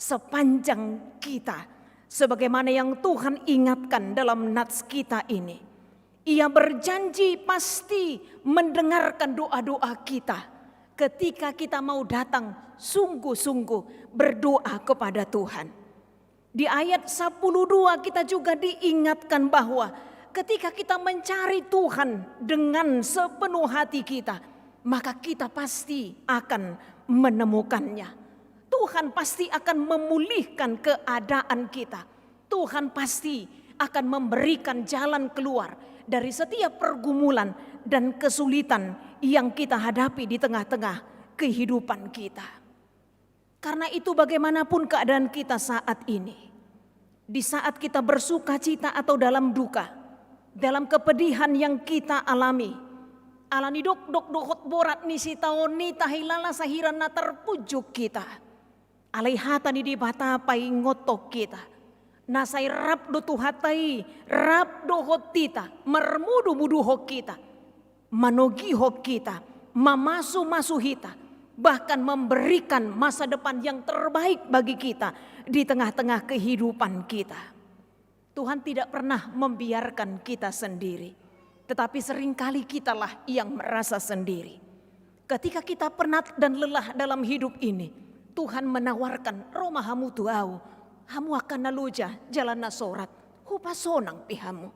Sepanjang kita, sebagaimana yang Tuhan ingatkan dalam nats kita ini, Ia berjanji pasti mendengarkan doa-doa kita ketika kita mau datang sungguh-sungguh berdoa kepada Tuhan. Di ayat sepuluh dua kita juga diingatkan bahwa ketika kita mencari Tuhan dengan sepenuh hati kita, maka kita pasti akan menemukan-Nya. Tuhan pasti akan memulihkan keadaan kita. Tuhan pasti akan memberikan jalan keluar dari setiap pergumulan dan kesulitan yang kita hadapi di tengah-tengah kehidupan kita. Karena itu, bagaimanapun keadaan kita saat ini, di saat kita bersukacita atau dalam duka, dalam kepedihan yang kita alami, ala ni dokdok dohot borat ni sitaon i, tahe lala sahira na tarpunjung hita. Alai hata ni Debata paingothon hita, na sai rap do Tuhanta i, rap dohot hita, marmudu-muduhon hita, manogihon hita, mamasu-masu hita, bahkan memberikan masa depan yang terbaik bagi kita di tengah-tengah kehidupan kita. Tuhan tidak pernah membiarkan kita sendiri, tetapi seringkali kitalah yang merasa sendiri. Ketika kita penat dan lelah dalam hidup ini, Tuhan menawarkan, "Ro ma hamu tu Ahu, hamu angka na loja jala na sorat, hupasonang pe hamu."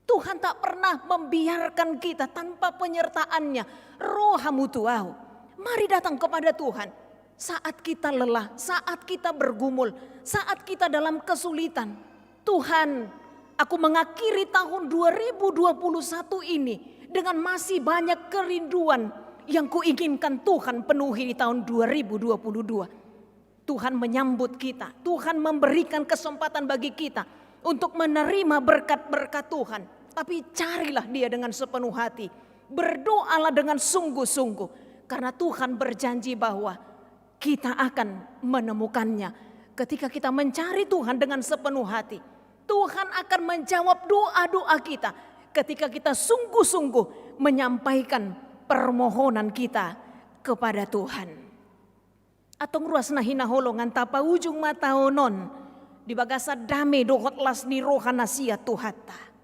Tuhan tak pernah membiarkan kita tanpa penyertaan-Nya. "Ro hamu tu Ahu." Mari datang kepada Tuhan saat kita lelah, saat kita bergumul, saat kita dalam kesulitan. "Tuhan, aku mengakhiri tahun dua ribu dua puluh satu ini dengan masih banyak kerinduan yang kuinginkan Tuhan penuhi di tahun dua ribu dua puluh dua." Tuhan menyambut kita, Tuhan memberikan kesempatan bagi kita untuk menerima berkat-berkat Tuhan. Tapi carilah Dia dengan sepenuh hati, berdoalah dengan sungguh-sungguh, karena Tuhan berjanji bahwa kita akan menemukan-Nya. Ketika kita mencari Tuhan dengan sepenuh hati, Tuhan akan menjawab doa-doa kita ketika kita sungguh-sungguh menyampaikan permohonan kita kepada Tuhan. Antong ruas na hinaholongan, tapaujung ma taon on di bagasan dame dohot las ni roha na sian Tuhanta.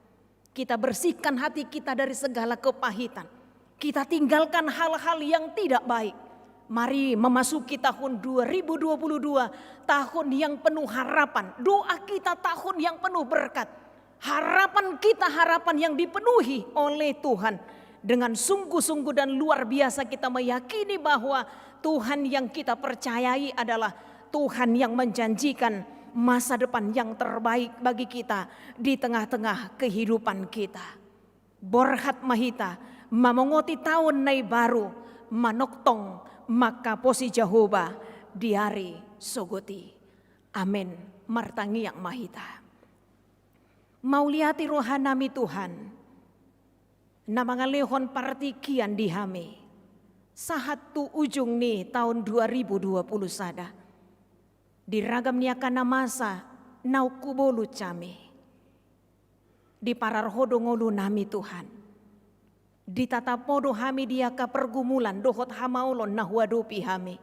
Kita bersihkan hati kita dari segala kepahitan. Kita tinggalkan hal-hal yang tidak baik. Mari memasuki tahun dua ribu dua puluh dua, tahun yang penuh harapan. Doa kita tahun yang penuh berkat. Harapan kita, harapan yang dipenuhi oleh Tuhan. Dengan sungguh-sungguh dan luar biasa kita meyakini bahwa Tuhan yang kita percayai adalah Tuhan yang menjanjikan masa depan yang terbaik bagi kita di tengah-tengah kehidupan kita. Borhat ma hita mamongoti taon na imbaru, manongtong mangkaposi Jahowa di ari sogot i. Amen. Martangiang ma hita. Mauliate rohanami Tuhan, na mangalehon partingkian di hami sahat tu ujung ni taon dua ribu dua puluh sada. Di ragam ni angka na masa naung hubolut hami, diparar Ho do ngolunami Tuhan. Ditatap Ho do hami di angka pergumulan dohot hamaolon na huadopi hami.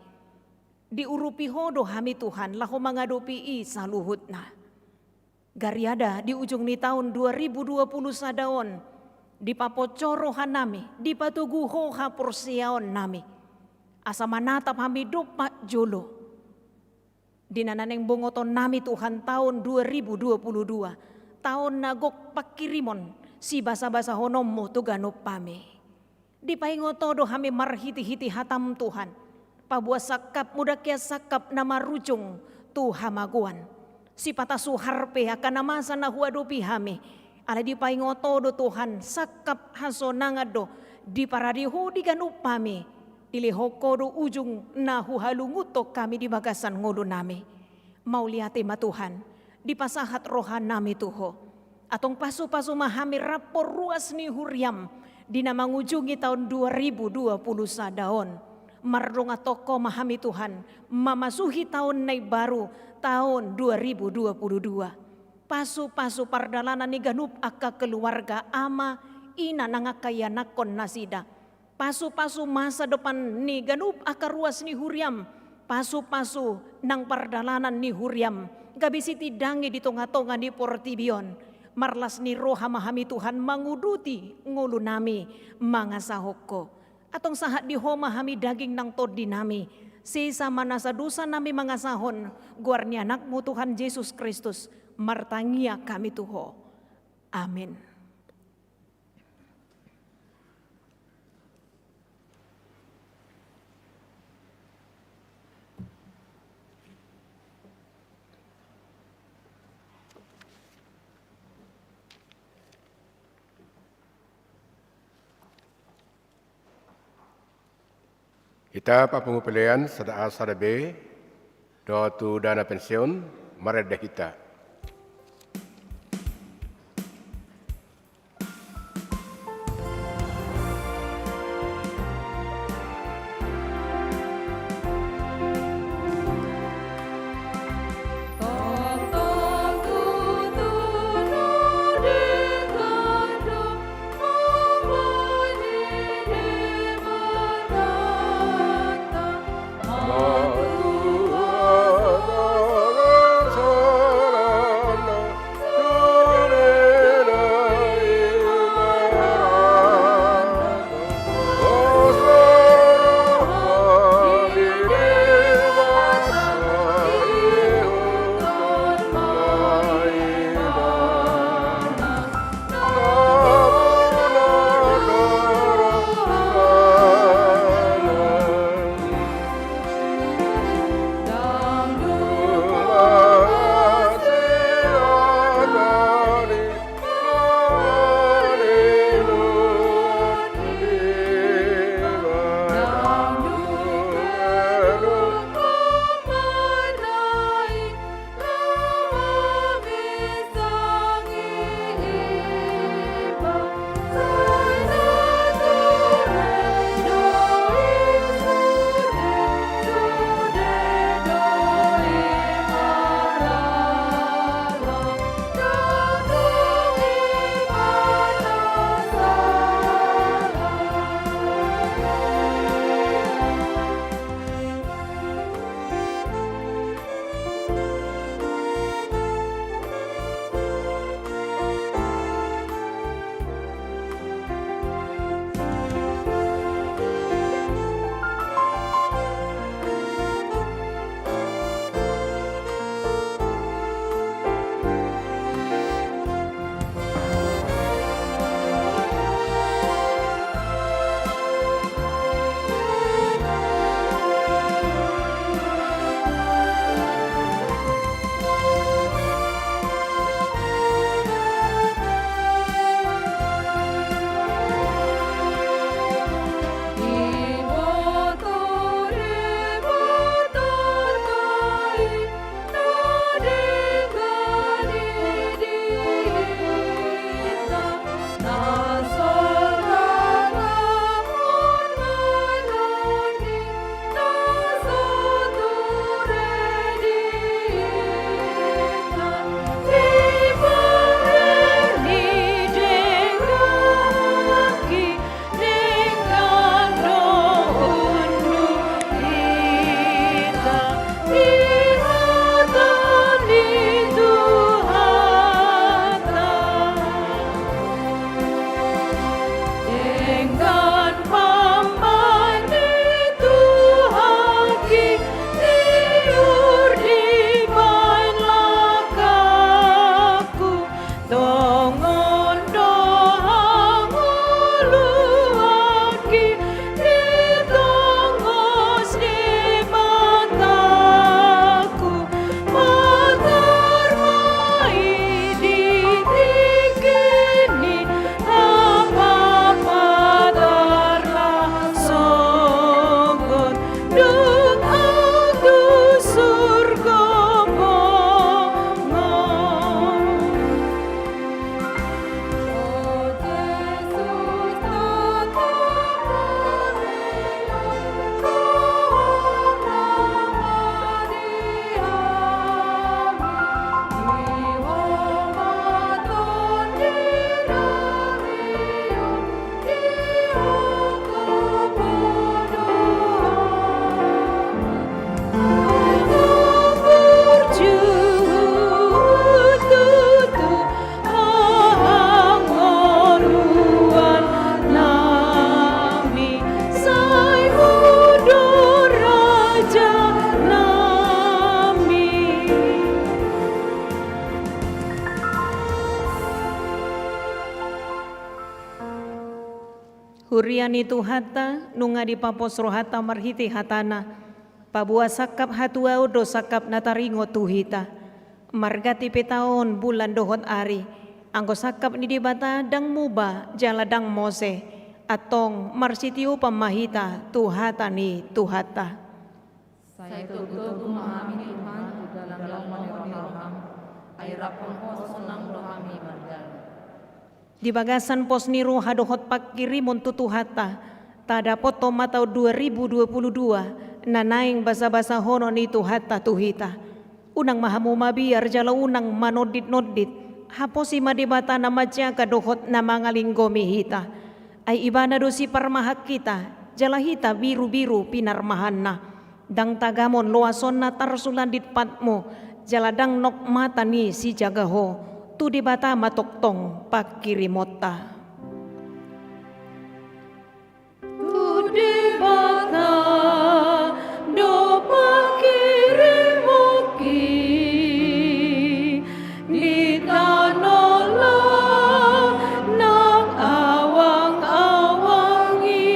Diurupi Ho do hami Tuhan laho mangadopi i saluhutna. Gariada di ujung ni taon dua ribu dua puluh sada on, dipapoco rohanami, dipatogu Ho haporseaonnami, asa manatap hami dompak jolo. Di na naeng bongotonnami Tuhan taon dua ribu dua puluh dua, taon na gok pangkirimon sibasabasahononmu tu ganup hami. Dipaingot Ho do hami marhitehite hataM, Tuhan. Paboa sangkapMu ndang sangkap na marujung tu hamagoan. Sipata suhar pe angka na masa na huadopi hami, alai dipaingot Ho do, Tuhan, sangkap hasonangan do diparade Ho di ganup hami. Dilehon Ho do ujung na huhalungunhon hami di bagasan ngolunami. Mauliate ma, Tuhan, dipasahat rohanami tu Ho. Antong pasupasu ma hami rap ruas ni huriaM di na mangujungi taon dua ribu dua puluh sada on. Mardongan tongko ma hami, Tuhan, mamasuhi taon na imbaru, taon dua ribu dua puluh dua. Pasupasu pardalanan ni ganup angka keluarga, ama, ina nang angka ianakhon nasida. Pasupasu masa depan ni ganup angka ruas ni huriaM. Pasupasu nang pardalanan ni huriaM gabe sitindangi di tongatonga ni portibi on. Marlas ni roha ma hami, Tuhan, manguduti ngolunami mangasahon Ho. Antong sahat di Ho ma hami daging nang tondinami. Sesa ma nasa dosanami mangasahon goar ni AnakMu, Tuhan Jesus Kristus, martangiang hami tu Ho. Amin. Hita papungu pelean sada A sada B dohot tu dana pensiun, marende hita. Huria ni Tuhanta, nunga dipapos rohanta marhite hataNa, paboa sangkap hatuaon do sangkap na taringot tu hita. Marganti pe taon, bulan dohot ari, anggo sangkap ni Debata ndang muba jala ndang mose, antong marsitiopan ma hita tu hata ni Tuhanta. Sai togutogu ma hami Tuhan tu dalan lomo ni rohaM, ai rap hon Ho sonang do hami mardalan. Di bagasan pos ni roha dohot pangkirimon tu Tuhanta, tadapothon ma taon dua ribu dua puluh dua na naeng basabasahonon ni Tuhanta tu hita. Unang ma hamu mabiar jala unang manonditnondit, haposi ma Debata na manjaga dohot na mangalinggomi hita. Ai Ibana do siparmahan hita, jala hita birubiru pinarmahanNa. Ndang tagamon loasonna tarsulandit patmu, jala ndang nok mata ni sijaga ho, tu Debata ma tongtong pangkirimonta. Tu Debata do pangkirimonki, di tano lam nang awangawang i,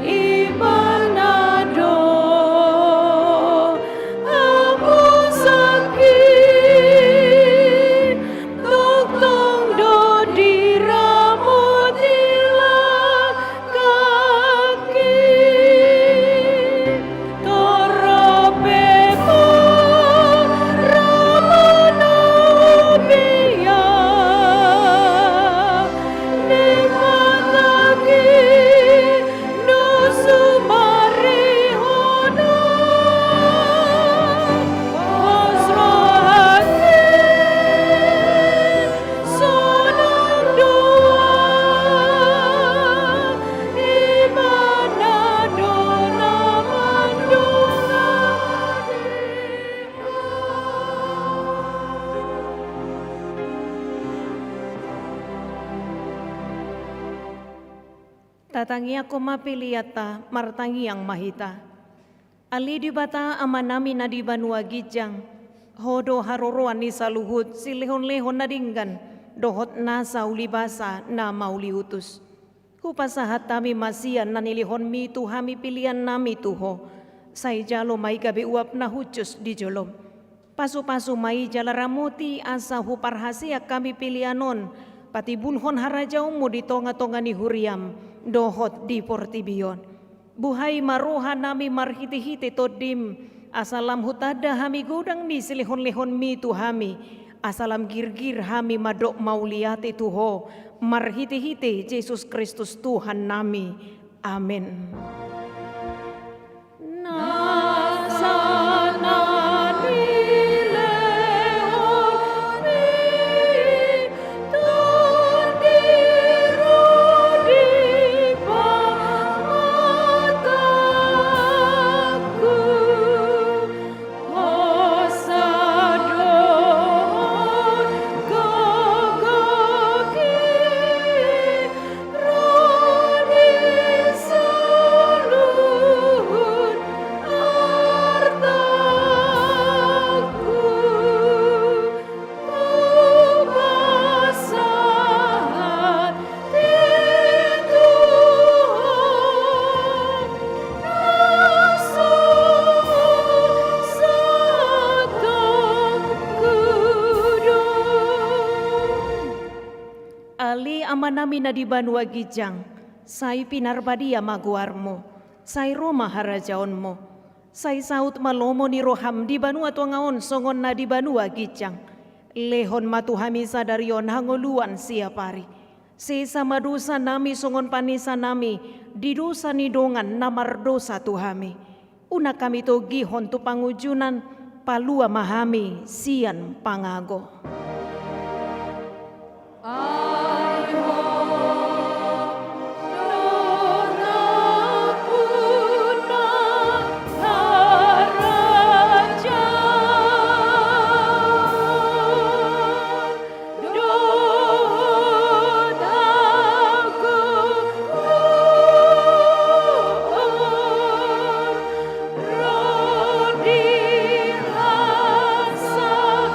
Ibana do haposanki, tongtong do diramoti langkangki. Torop pe paramanubian, nikmatangki do sumarihona, pos rohangki sonang do Am, Ibana do na mandongani. Tatangiangkon ma peleanta, martangiang ma hita. Ale Debata Amanami na di banua ginjang, Ho do haroroan ni saluhut silehonlehon na denggan dohot nasa ulibasa na mauliutus. Hupasahat hami ma sian na nilehonMi tu hami peleannami tu Ho. Sai jalo ma i gabe uap na hushus di jolom. Pasupasu ma i jala ramoti asa huparhaseang hami pelean on patimbulhon harajaonMu di tongatonga ni huriaM dohot di portibi on. Buhai ma rohanami marhitehite TondiM, asa lam hutanda hami godang ni silehonlehonMi tu hami, asa lam girgir hami mandok mauliate tu Ho, marhitehite Jesus Kristus Tuhannami. Amen. Nasa na nilehonMi, Tondi, ro di pamatangku, hosa dohot gogohi, ro di saluhut artangku, hupasahat di Tuhan nasa santongku do. Ale Amanami na di banua ginjang, sai pinarbadia ma goarMu, sai ro ma harajaonMu, sai saut ma lomo ni rohaM di banua tonga on songon na di banua ginjang. Lehon ma tu hami sadari on hangoluan siapari. Sesa ma dosanami songon panesanami di dosa ni dongan na mardosa tu hami. Unang hami togihon tu pangunjunan, palua ma hami sian pangago. Ai Ho do nampuna harajaon dohot hagogoon, ro di hasahaton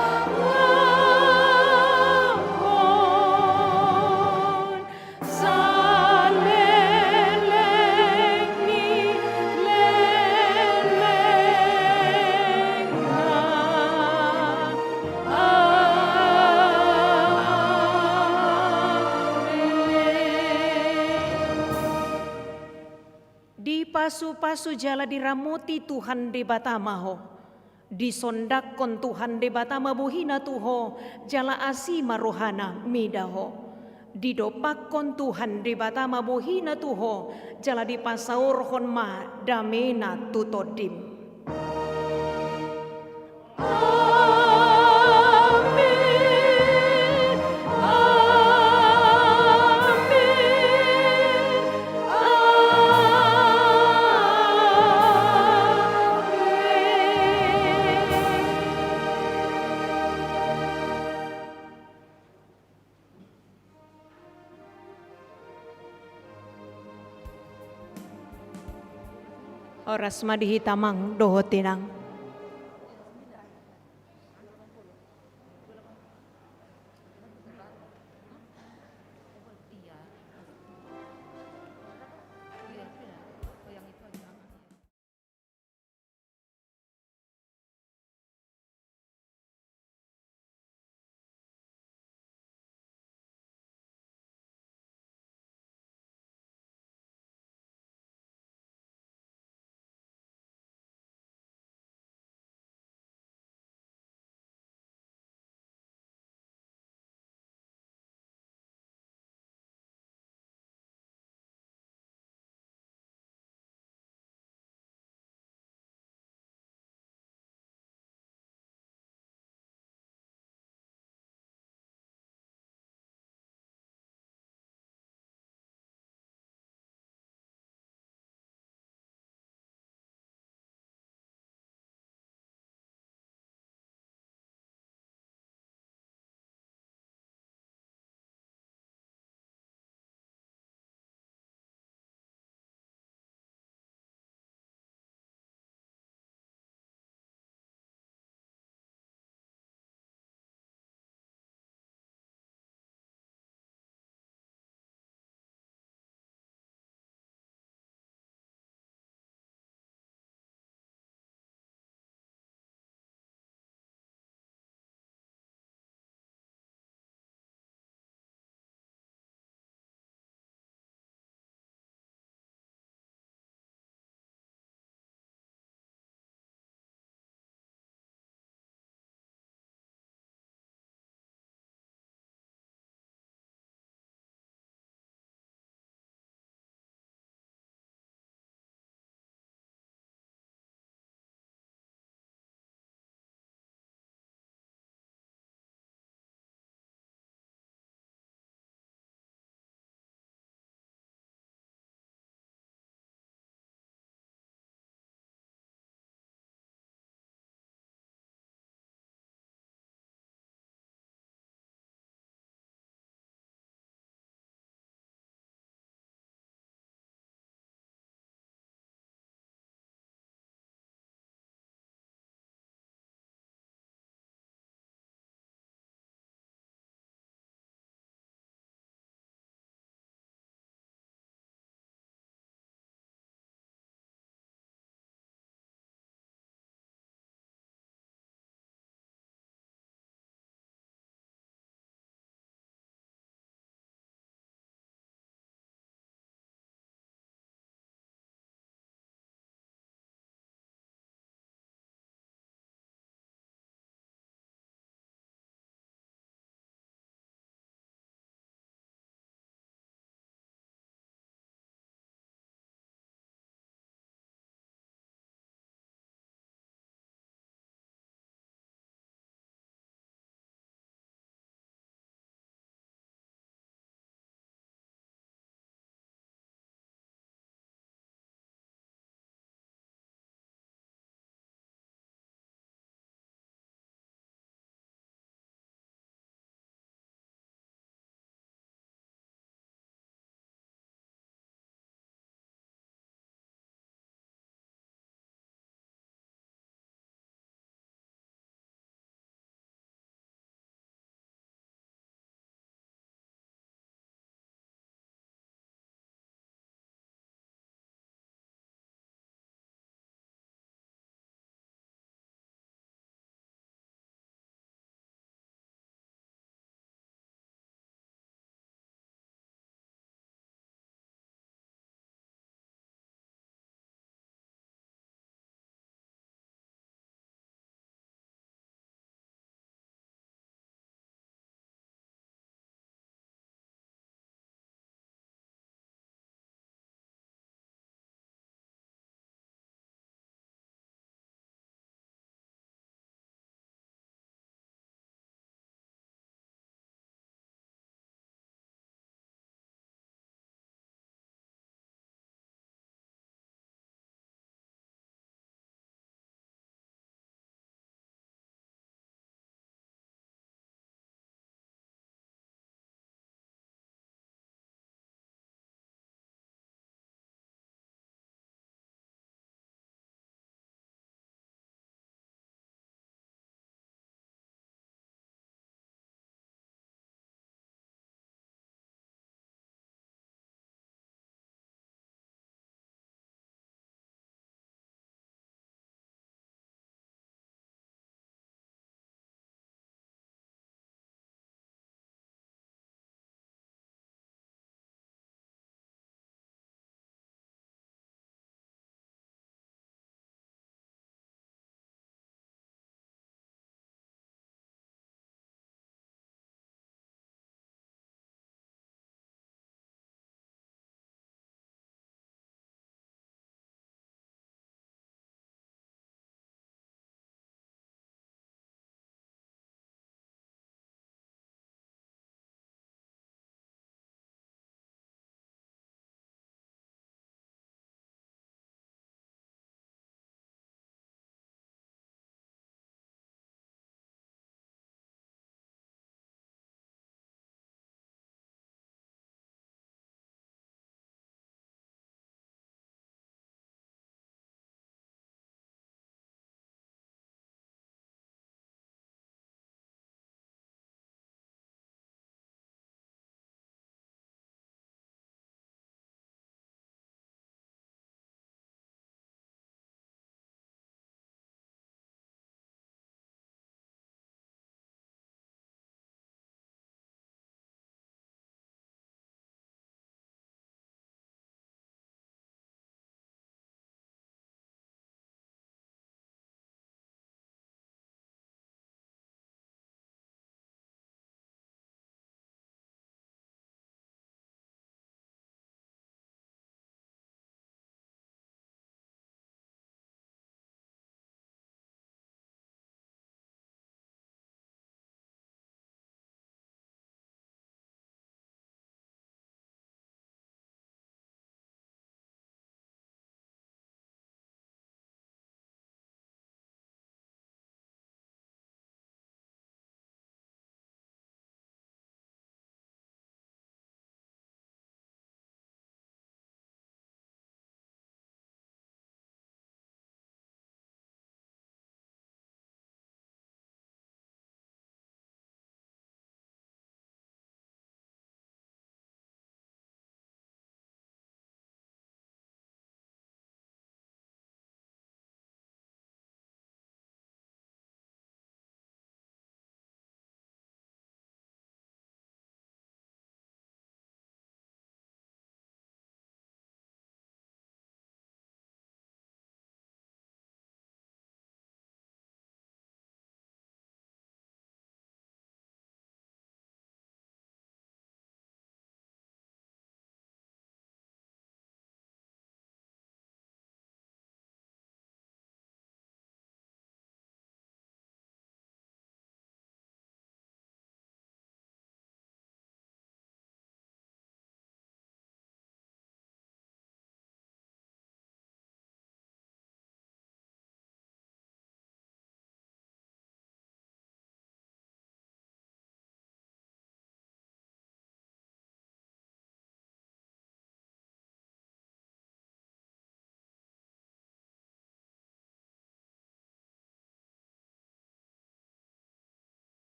Pasu-pasu jala diramoti Tuhan Debata ma ho. Disondangkon Tuhan Debata ma bohina tu ho, jala asi ma rohana mida ho. Didompakkon Tuhan Debata ma bohina tu ho, jala dipasaorhon ma damena tu tondim. Amen. Amen. Amen. Horas ma di hita amang dohot inang.